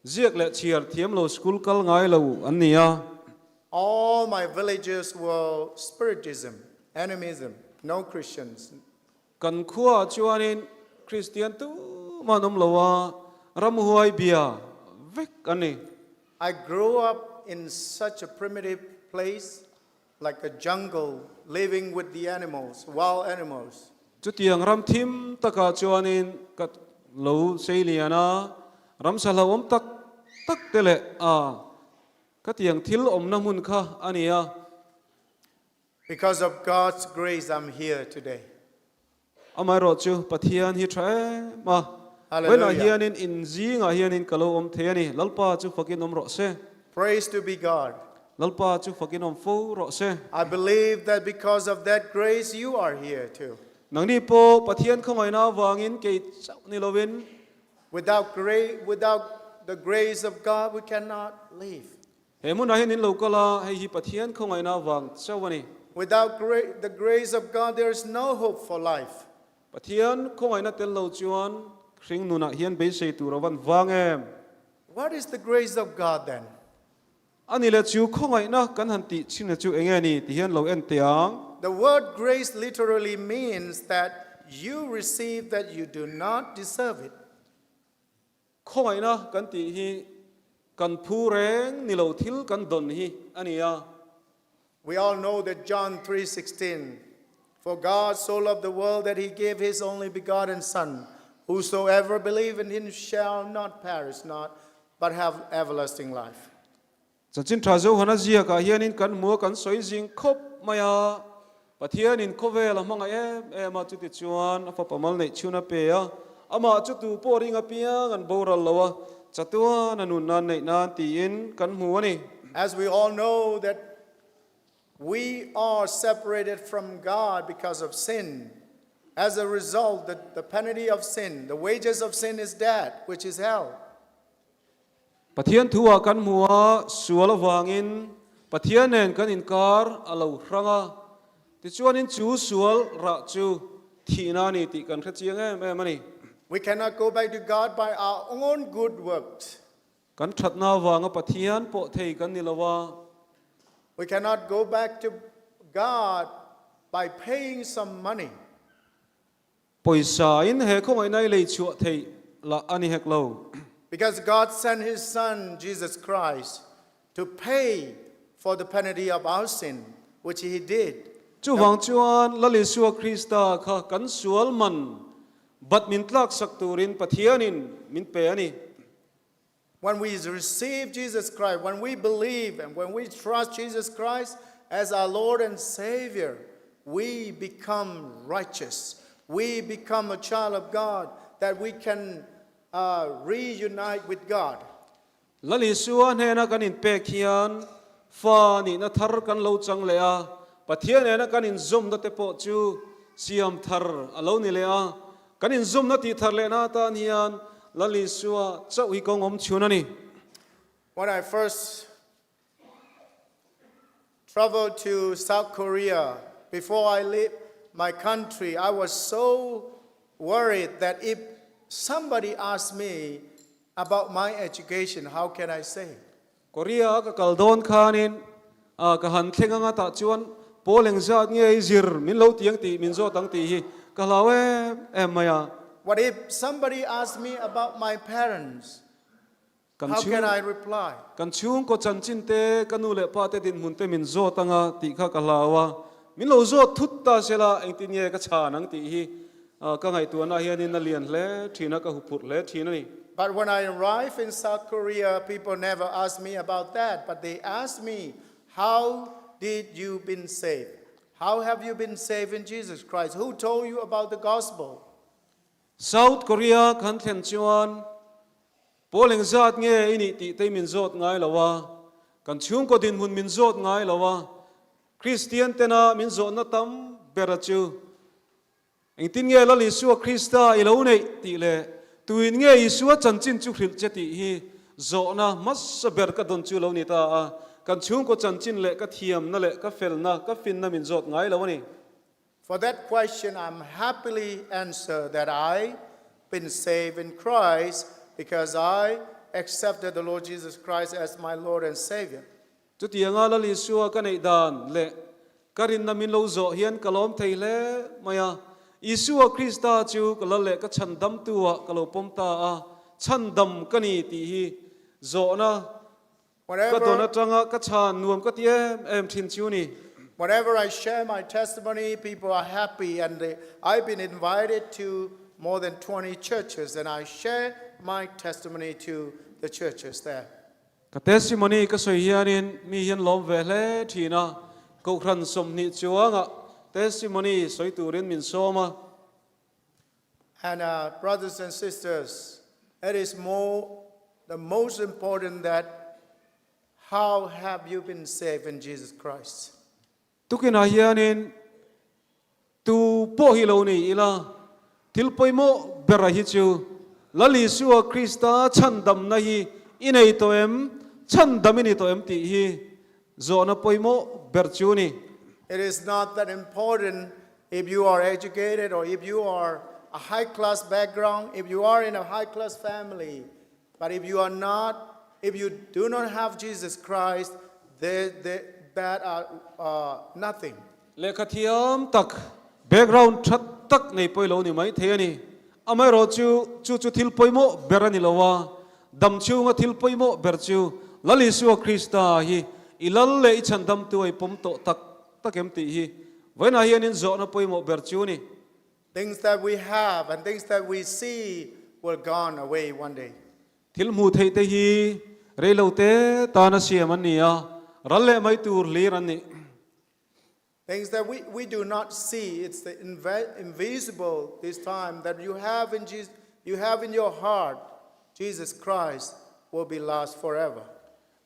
ziak leh chhiar thiam lo school kal ngai lo an ni a. All my villages were spiritism, animism, no Christians. Kan khua chuanin Christian tu man awm lo a, ramhuai bia vek an ni. I grew up in such a primitive place, like a jungle, living with the animals, wild animals. Chutiang ram thim takah chuanin ka lo seilian a, ramsa hlauhawm tak tak te leh a ka tiang thil awmna hmun kha a ni a. Because of God's grace, I'm here today. Amaherawh chu Pathian hi tha em a. Hallelujah. Vawiinah hianin in zingah hianin ka lo awm thei a ni. Lalpa chu fakin awm rawh se. Praise to be God. Lalpa chu fakin awm fo rawh se. I believe that because of that grace, you are here too. Nangni pawh Pathian khawngaihna avangin kei chauh ni lovin. Without the grace of God, we cannot live. He hmunah hian in lo kal a, hei hi Pathian khawngaihna avang chauh a ni. Without the grace of God, there is no hope for life. Pathian khawngaihna tel lo chuan hring nunah hian beisei tur a van vang em. What is the grace of God then? Ani le chu khawngaihna kan han tih chin chu enge ni ti hian lo en teh ang. The word grace literally means that you receive that you do not deserve it. Khawngaihna kan tih hi kan phu reng ni lo thil kan dawn hi a ni a. We all know that John 3:16 For God so loved the world that he gave his only begotten son whosoever believe in him shall not perish not but have everlasting life. Chanchin Tha Johana ziakah hianin kan hmu a, kan sawi zing khawp mai a, Pathianin khawvel a hmangaih em em a, chuti chuan a fapa mal neih chhun a pe a, amah chu tu pawh ring apiang an boral lo a, chatuan a nun nan neih nan tiin kan hmu a ni. As we all know that we are separated from God because of sin, as a result the, the penalty of sin, the wages of sin is death, which is hell. Pathian thu ah kan hmu a, sual avangin Pathian nen kan inkar a lo hrang a, tichuanin chu sual rah chu thihna a ni tih kan hre chiang em em a ni. We cannot go back to God by our own good works. Kan thatna avanga Pathian pawh thei kan ni lo a. We cannot go back to God by paying some money. Pawisa in he khawngaihna i lei chhuah theih lah a ni hek lo. Because God sent his son Jesus Christ to pay for the penalty of our sin, which he did. Chuvang chuan Lal Isua Krista kha kan sual man bat min tlaksak turin Pathianin min pe a ni. When we receive Jesus Christ, when we believe and when we trust Jesus Christ as our Lord and Savior, we become righteous. We become a child of God that we can uh, reunite with God. Lal Isua hnena kan inpek hian fa nihna thar kan lo chang leh a, Pathian nena kan inzawmna te pawh chu siam thar a lo ni leh a. Kan inzawmna tih thar lehna atan hian Lal Isua chauh hi kawng awm chhun a ni. When I first traveled to South Korea, before I leave my country, I was so worried that if somebody asked me about my education, how can I say? Korea a ka kal dawn khanin a ka han thleng anga tah chuan pawl engzat nge i zir min lo ti ang tih min zawt ang tih hi ka hlau em em mai a. What if somebody asked me about my parents? Kan How can chhung I reply? Kan chhungkaw chanchin te, ka nu leh pa te dinhmun te min zawt anga tih kha ka hlau a, min lo zawt thut ta se la engtin nge ka chhan ang tih hi ka ngaihtuahna hianin a lian hle thin a, ka huphurh hle thin a ni. But when I arrived in South Korea, people never asked me about that, but they asked me, How did you been saved? How have you been saved in Jesus Christ? Who told you about the gospel? South Korea kan thlen chuan pawl engzat nge i nih tih te min zawt ngai lo a, kan chhungkaw dinhmun min zawt ngai lo a, Kristian tena min zawhna tam bera chu Engtin nge Lal Isua Krista i lo neih tih leh tuin nge Isua chanchin chu hrilh che tih hi zawhna hmasa ber ka dawn chu lo ni ta a, kan chhungkaw chanchin leh ka thiamna leh ka felna, ka finna min zawt ngai lo a ni. For that question I'm happily answer that I been saved in Christ because I accepted the Lord Jesus Christ as my Lord and Savior. Chutianga Lal Isua ka neih dan leh ka rinna min lo zawh hian ka lawm thei hle mai a. Isua Krista chu ka lal leh ka chhandamtu-ah ka lo pawm ta a, chhandam ka ni tih hi zawhna ka dawn atanga ka chhan nuam ka ti em em thin chu ni. Whenever I share my testimony, people are happy and they, I've been invited to more than 20 churches and I share my testimony to the churches there. Ka testimony ka sawi hianin mi hian lawm ve hle thin a, Kohhran 20 chuangah testimony sawi turin min sawm a. And uh, brothers and sisters, it is more the most important that how have you been saved in Jesus Christ? Tukinah hianin tu pawh hi lo ni ila, thil pawimawh bera hi chu Lal Isua Krista chhandamna hi i nei tawh em, chhandam i ni tawh em tih hi zawhna pawimawh ber chu a ni. It is not that important if you are educated or if you are a high class background, if you are in a high class family, but if you are not, if you do not have Jesus Christ, they, they, that are uh, nothing. Lehkha thiam tak, background tha tak nei pawh i lo ni mai thei a ni. Amaherawhchu, chu chu thil pawimawh ber a ni lo a, dam chhunga thil pawimawh ber chu Lal Isua Krista hi i lal leh i chhandamtu a i pawm tawh tak tak em tih hi vawiinah hianin zawhna pawimawh ber chu a ni. Things that we have and things that we see will gone away one day. Thil hmuh theih te hi reilo te tana siam an ni a, ral leh mai tur hlir an ni. Things that we, we do not see, it's the inve- invisible this time that you have in Jesus, you have in your heart, Jesus Christ will be last forever.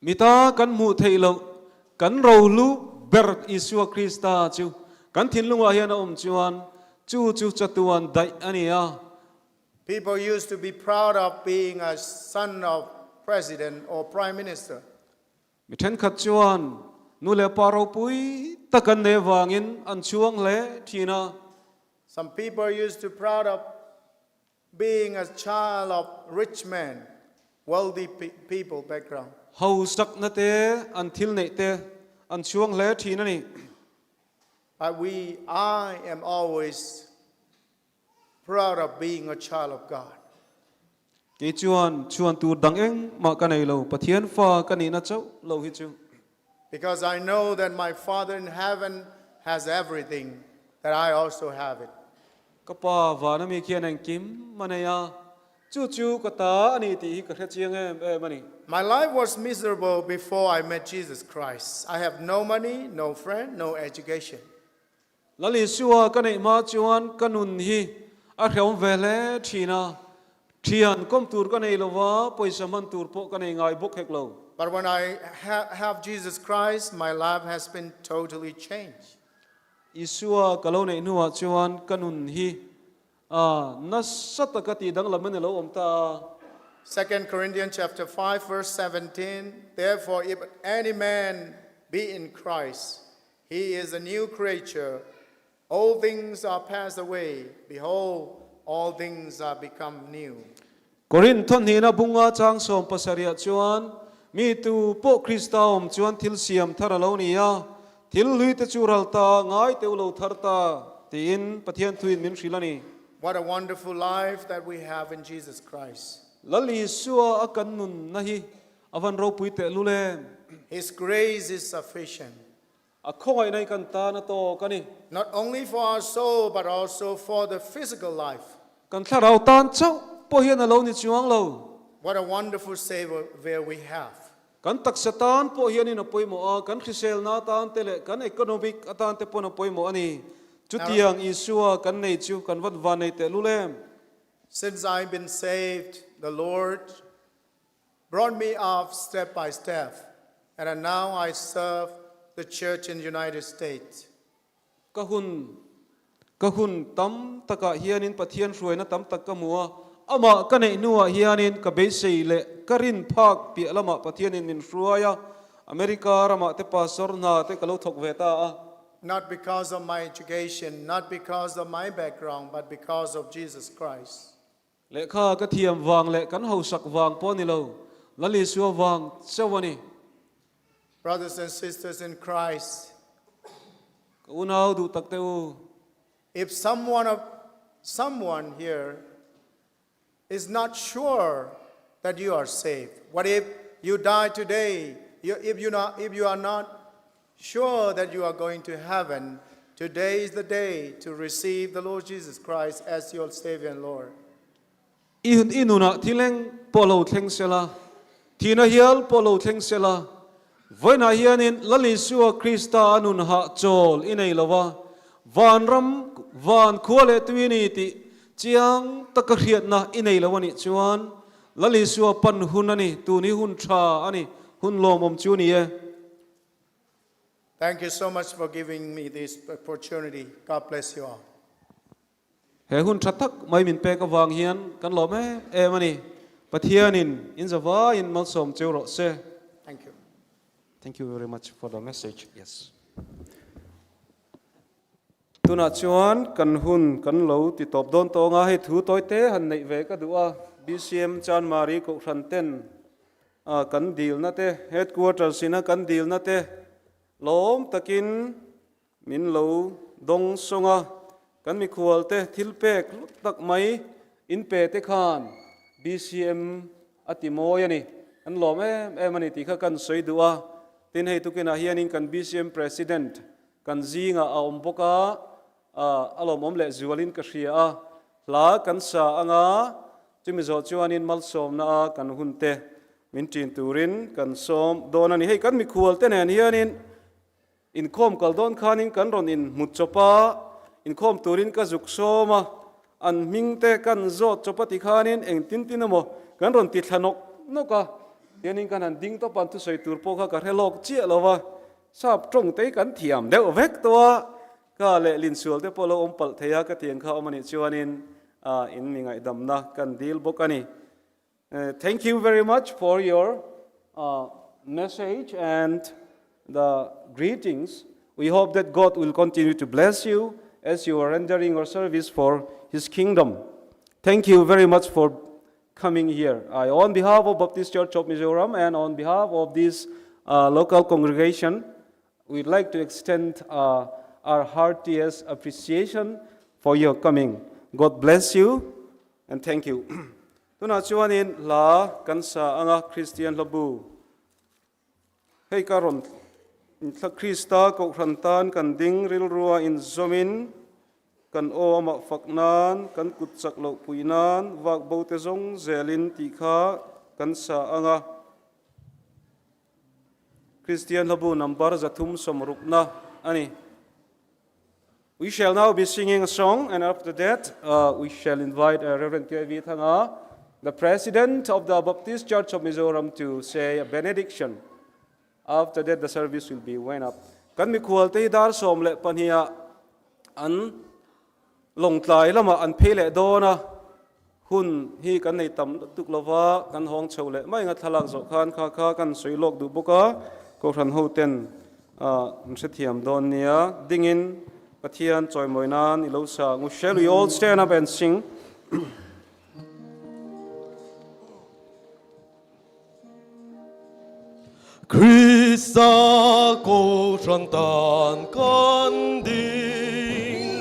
Mita kan hmuh theih loh kan rohlu ber Isua Krista chu kan thinlungah hian a awm chuan chu chu chatuan daih a ni a. People used to be proud of being a son of president or prime minister. Mi thenkhat chuan nu leh pa ropui tak an nei avangin an chhuang hle thin a. Some people used to proud of being a child of rich man, wealthy people background. Hausakna te, an thil neih te an chhuang hle thin a ni. But we, I am always Proud of being a child of God. Kei chuan chhuan tur dang engmah ka nei lo, Pathian fa ka nihna chauh lo hi chu. Because I know that my Father in heaven has everything, that I also have it. Ka Pa vana mi khian engkim a nei a, chu chu ka ta a ni tih hi ka hre chiang em em a ni. My life was miserable before I met Jesus Christ. I have no money, no friend, no education. Lal Isua ka neih hma chuan ka nun hi a hreawm ve hle thin a, thian kawm tur ka nei lo va, pawisa hman tur pawh ka nei ngai bawk hek lo. But when I have Jesus Christ, my life has been totally changed. Isua ka lo neih hnuah chuan ka nun hi a nasa taka tih danglam a ni lo awm ta a. Second Corinthians chapter 5 verse 17, Therefore if any man be in Christ, He is a new creature. Old things are passed away, behold, all things are become new. Korinth thawhnihna bunga chang 17ah chuan, Mi tu pawh Krista awm chuan thil siam thar a lo ni a, thil hlui te chu ral ta, ngai teuh lo thar ta, tiin Pathian thuin min hrilh a ni. What a wonderful life that we have in Jesus Christ. Lal Isua a kan nunna hi A van ropui teh lul em? His grace is sufficient. A khawngaihna hi kan tan a tawk a ni. Not only for our soul but also for the physical life. Kan thlarau tan chauh pawh hian a lo ni chuang lo. What a wonderful Savior we have. Kan taksa tan pawh hianin a pawimawh a, kan hriselna atan te leh kan economic atan te pawn a pawimawh a ni. Chutiang Isua kan nei chu kan van van nei teh lul em? Since I've been saved, the Lord Brought me up step by step, and now I serve the church in United States. Ka hun ka hun tam takah hianin Pathian hruaina tam tak ka hmu a, amah ka neih hnuah hianin ka beisei leh ka rin phak piah lamah Pathianin min hruai a, America ramah te pastor hna te ka lo thawk ve ta a. Not because of my education, not because of my background, but because of Jesus Christ. Lehkha ka thiam vang leh kan hausak vang pawh a ni lo, Lal Isua vang chauh a ni. Brothers and sisters in Christ. Ka unau duh tak te u. If someone of someone here is not sure that you are saved, what if you die today, you, if you not if you are not sure that you are going to heaven, today is the day to receive the Lord Jesus Christ as your Savior and Lord. I i nunah thileng pawh lo thleng sela, thihna hial pawh lo thleng sela, vawiinah hianin Lal Isua Krista a nun hah chawl i nei lo va, vanram van khua leh tui ni tih chiang taka hriatna i nei lo a nih chuan Lal Isua pan hun a ni, tun hi hun tha a ni, hun lawmawm chu a ni e. Thank you so much for giving me this opportunity. God bless you all. He hun tha tak mai min pek avang hian kan lawm em em a ni. Pathianin in zavaiin malsawm cheu rawh se. Thank you. Thank you very much for the message. Yes. Tunah chuan kan hun kan lo ti tawp dawn tawng a, hei thu tawi te han neih ve ka duh a, BCM Chanmari Kohhran ten a kan dilna te, Headquarters ina kan dilna te lawm takin min lo dawng sawng a, kan mikhual te thil pek hlut tak mai. In pe te khan BCM a ti mawi a ni, an lawm em em a ni tih kha kan sawi duh a. Tin, hei tukinah hianin kan BCM President kan zingah a awm bawk a, a lawmawm leh zualin ka hria a. Hla kan sa anga chumi zawh chuanin malsawmna a kan hun te min ṭin turin kan sawm dawn a ni. Hei kan mikhual te nen hianin Inkhawm kal dawn khanin kan rawn inhmu chawp a, inkhawm turin ka zuk sawm a, an hming te kan zawt chawp a ti khanin engtin tin emaw kan rawn ti thla nawk nawk a, tianin kan han ding tawp a, an thusawi tur pawh kha ka hre lawk chiah lo va, sap tawng te hi kan thiam deuh vek tawh a, ka leh linsual te pawh lo awm palh thei a ka tiang kha awm a nih chuanin in mi ngaihdamna kan dil bawk a ni. Thank you very much for your message and the greetings. We hope that God will continue to bless you as you are rendering your service for His kingdom. Thank you very much for coming here. I, on behalf of Baptist Church of Mizoram and on behalf of this uh, local congregation, we'd like to extend uh, our heartiest appreciation for your coming. God bless you and thank you. Tunah chuanin hla kan sa anga Kristian hlabu hei ka rawn thla Krista kohhran tan kan ding rilrua inzawmin kan aw amah fak nan kan kut chak loh pui nan vak bo te zawng zelin tih kha kan sa anga Kristian hlabu number 360na a ni. We shall now be singing a song, and after that, uh, we shall invite uh, Reverend K.V. Thanga, the president of the Baptist Church of Mizoram, to say a benediction. After that, the service will be wind up. Kan mikhual te dar som le pania an longtlai lama an phei le dona hun hi kan nei tam tuk lova kan hawng chho leh mai nga thlalak zawh khan kha kha kan sawi lawk duh bawk a Kohhran ho ten an hrethiam dawn nia dingin Pathian chawimawi nan i lo sa ngu shall we all stand up and sing Krista Kohhran tan kan ding,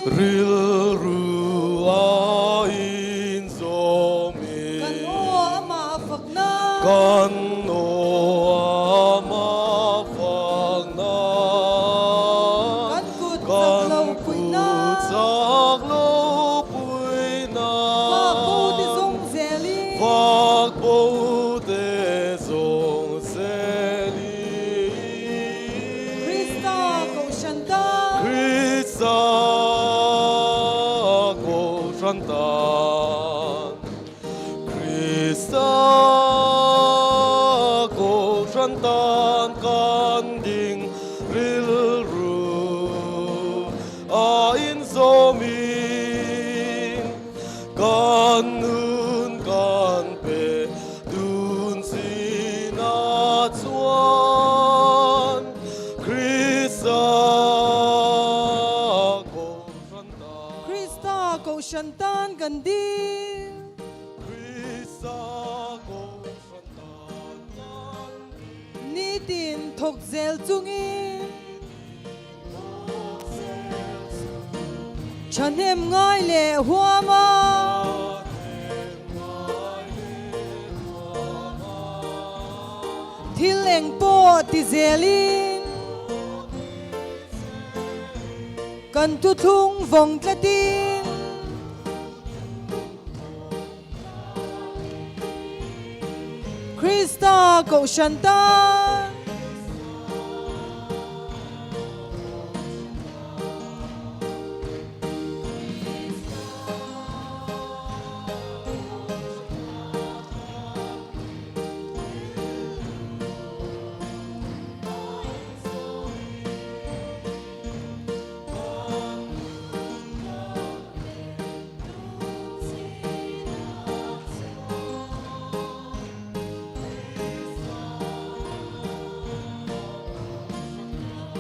rilru a inzawmin. Kan aw amah fak nan. Kan aw amah fak nan. Kan kut chak lo pui nan. Kan kut chak lo pui nan. Vak bo te zawng zelin. Vak bo te zawng zelin. Krista Kohhran tan. Krista Kohhran tan. Krista Kohhran tan kan ding rilru a inzawmin. Kan nun kan pe dun sinah chuan Krista Kohhran tan. Krista Kohhran tan kan ding. Krista Kohhran tan kan ding. Nitin thawk zel chungin. Thahnem ngai leh huam a. Thil eng pawh ti zelin. Kan thuthlung vawng tlatin. Krista Kohhran tan.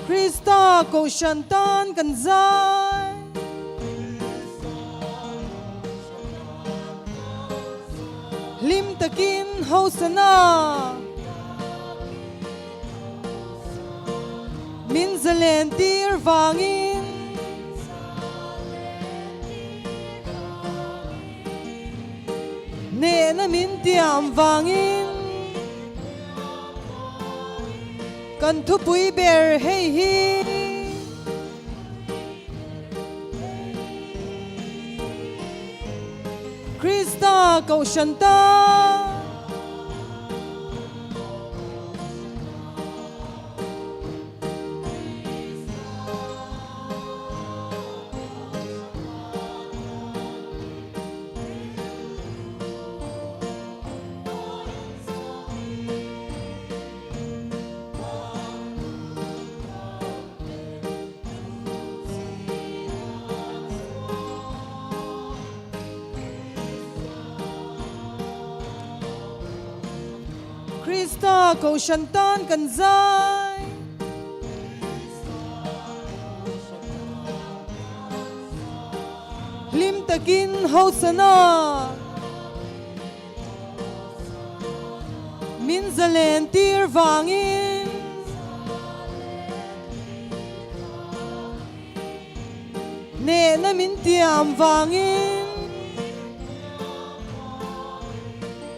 Krista Kohhran tan kan zai. Hlim takin Hosana. Min zalen tir vangin. Hnehna min tiam vangin kan thupui ber hei hi. Krista Kohhran ta. Krista Kohhran tan kan zai. Hlim takin Hosana. Min zalen tir vangin. Hnehna min tiam vangin.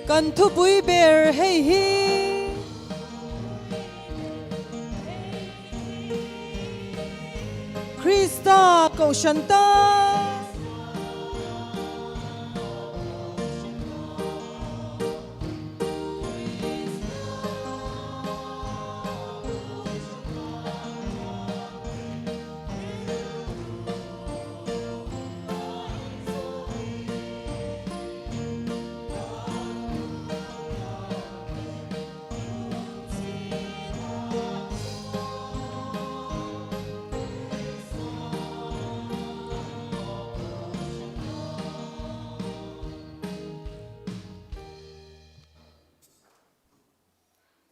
Kan thupui ber hei hi. Krista Kohhran ta.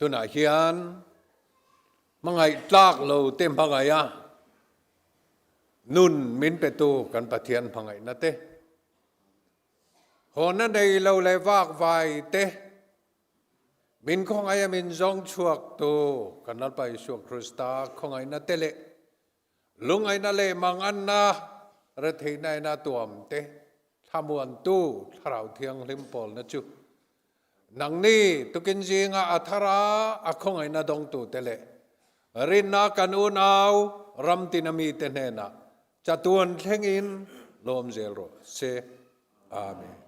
Tunah hian hmangaih tlak lo te hmangaih a nun min petu kan Pathian hmangaihna te, hawna nei lo leh vak vai te, Min khawngaih a min zawng chhuak tu kan Lalpa Isua Krista khawngaihna te leh lungaihna leh manganna retheihna ina tuam te thlamuantu Thlarau Thianghlim pawlna chu nangni tukin zinga a thara a khawngaihna dawngtu te leh rinna kan unau ram tina mite hnenah chatuan thlengin lawm zel rawh se. Amen.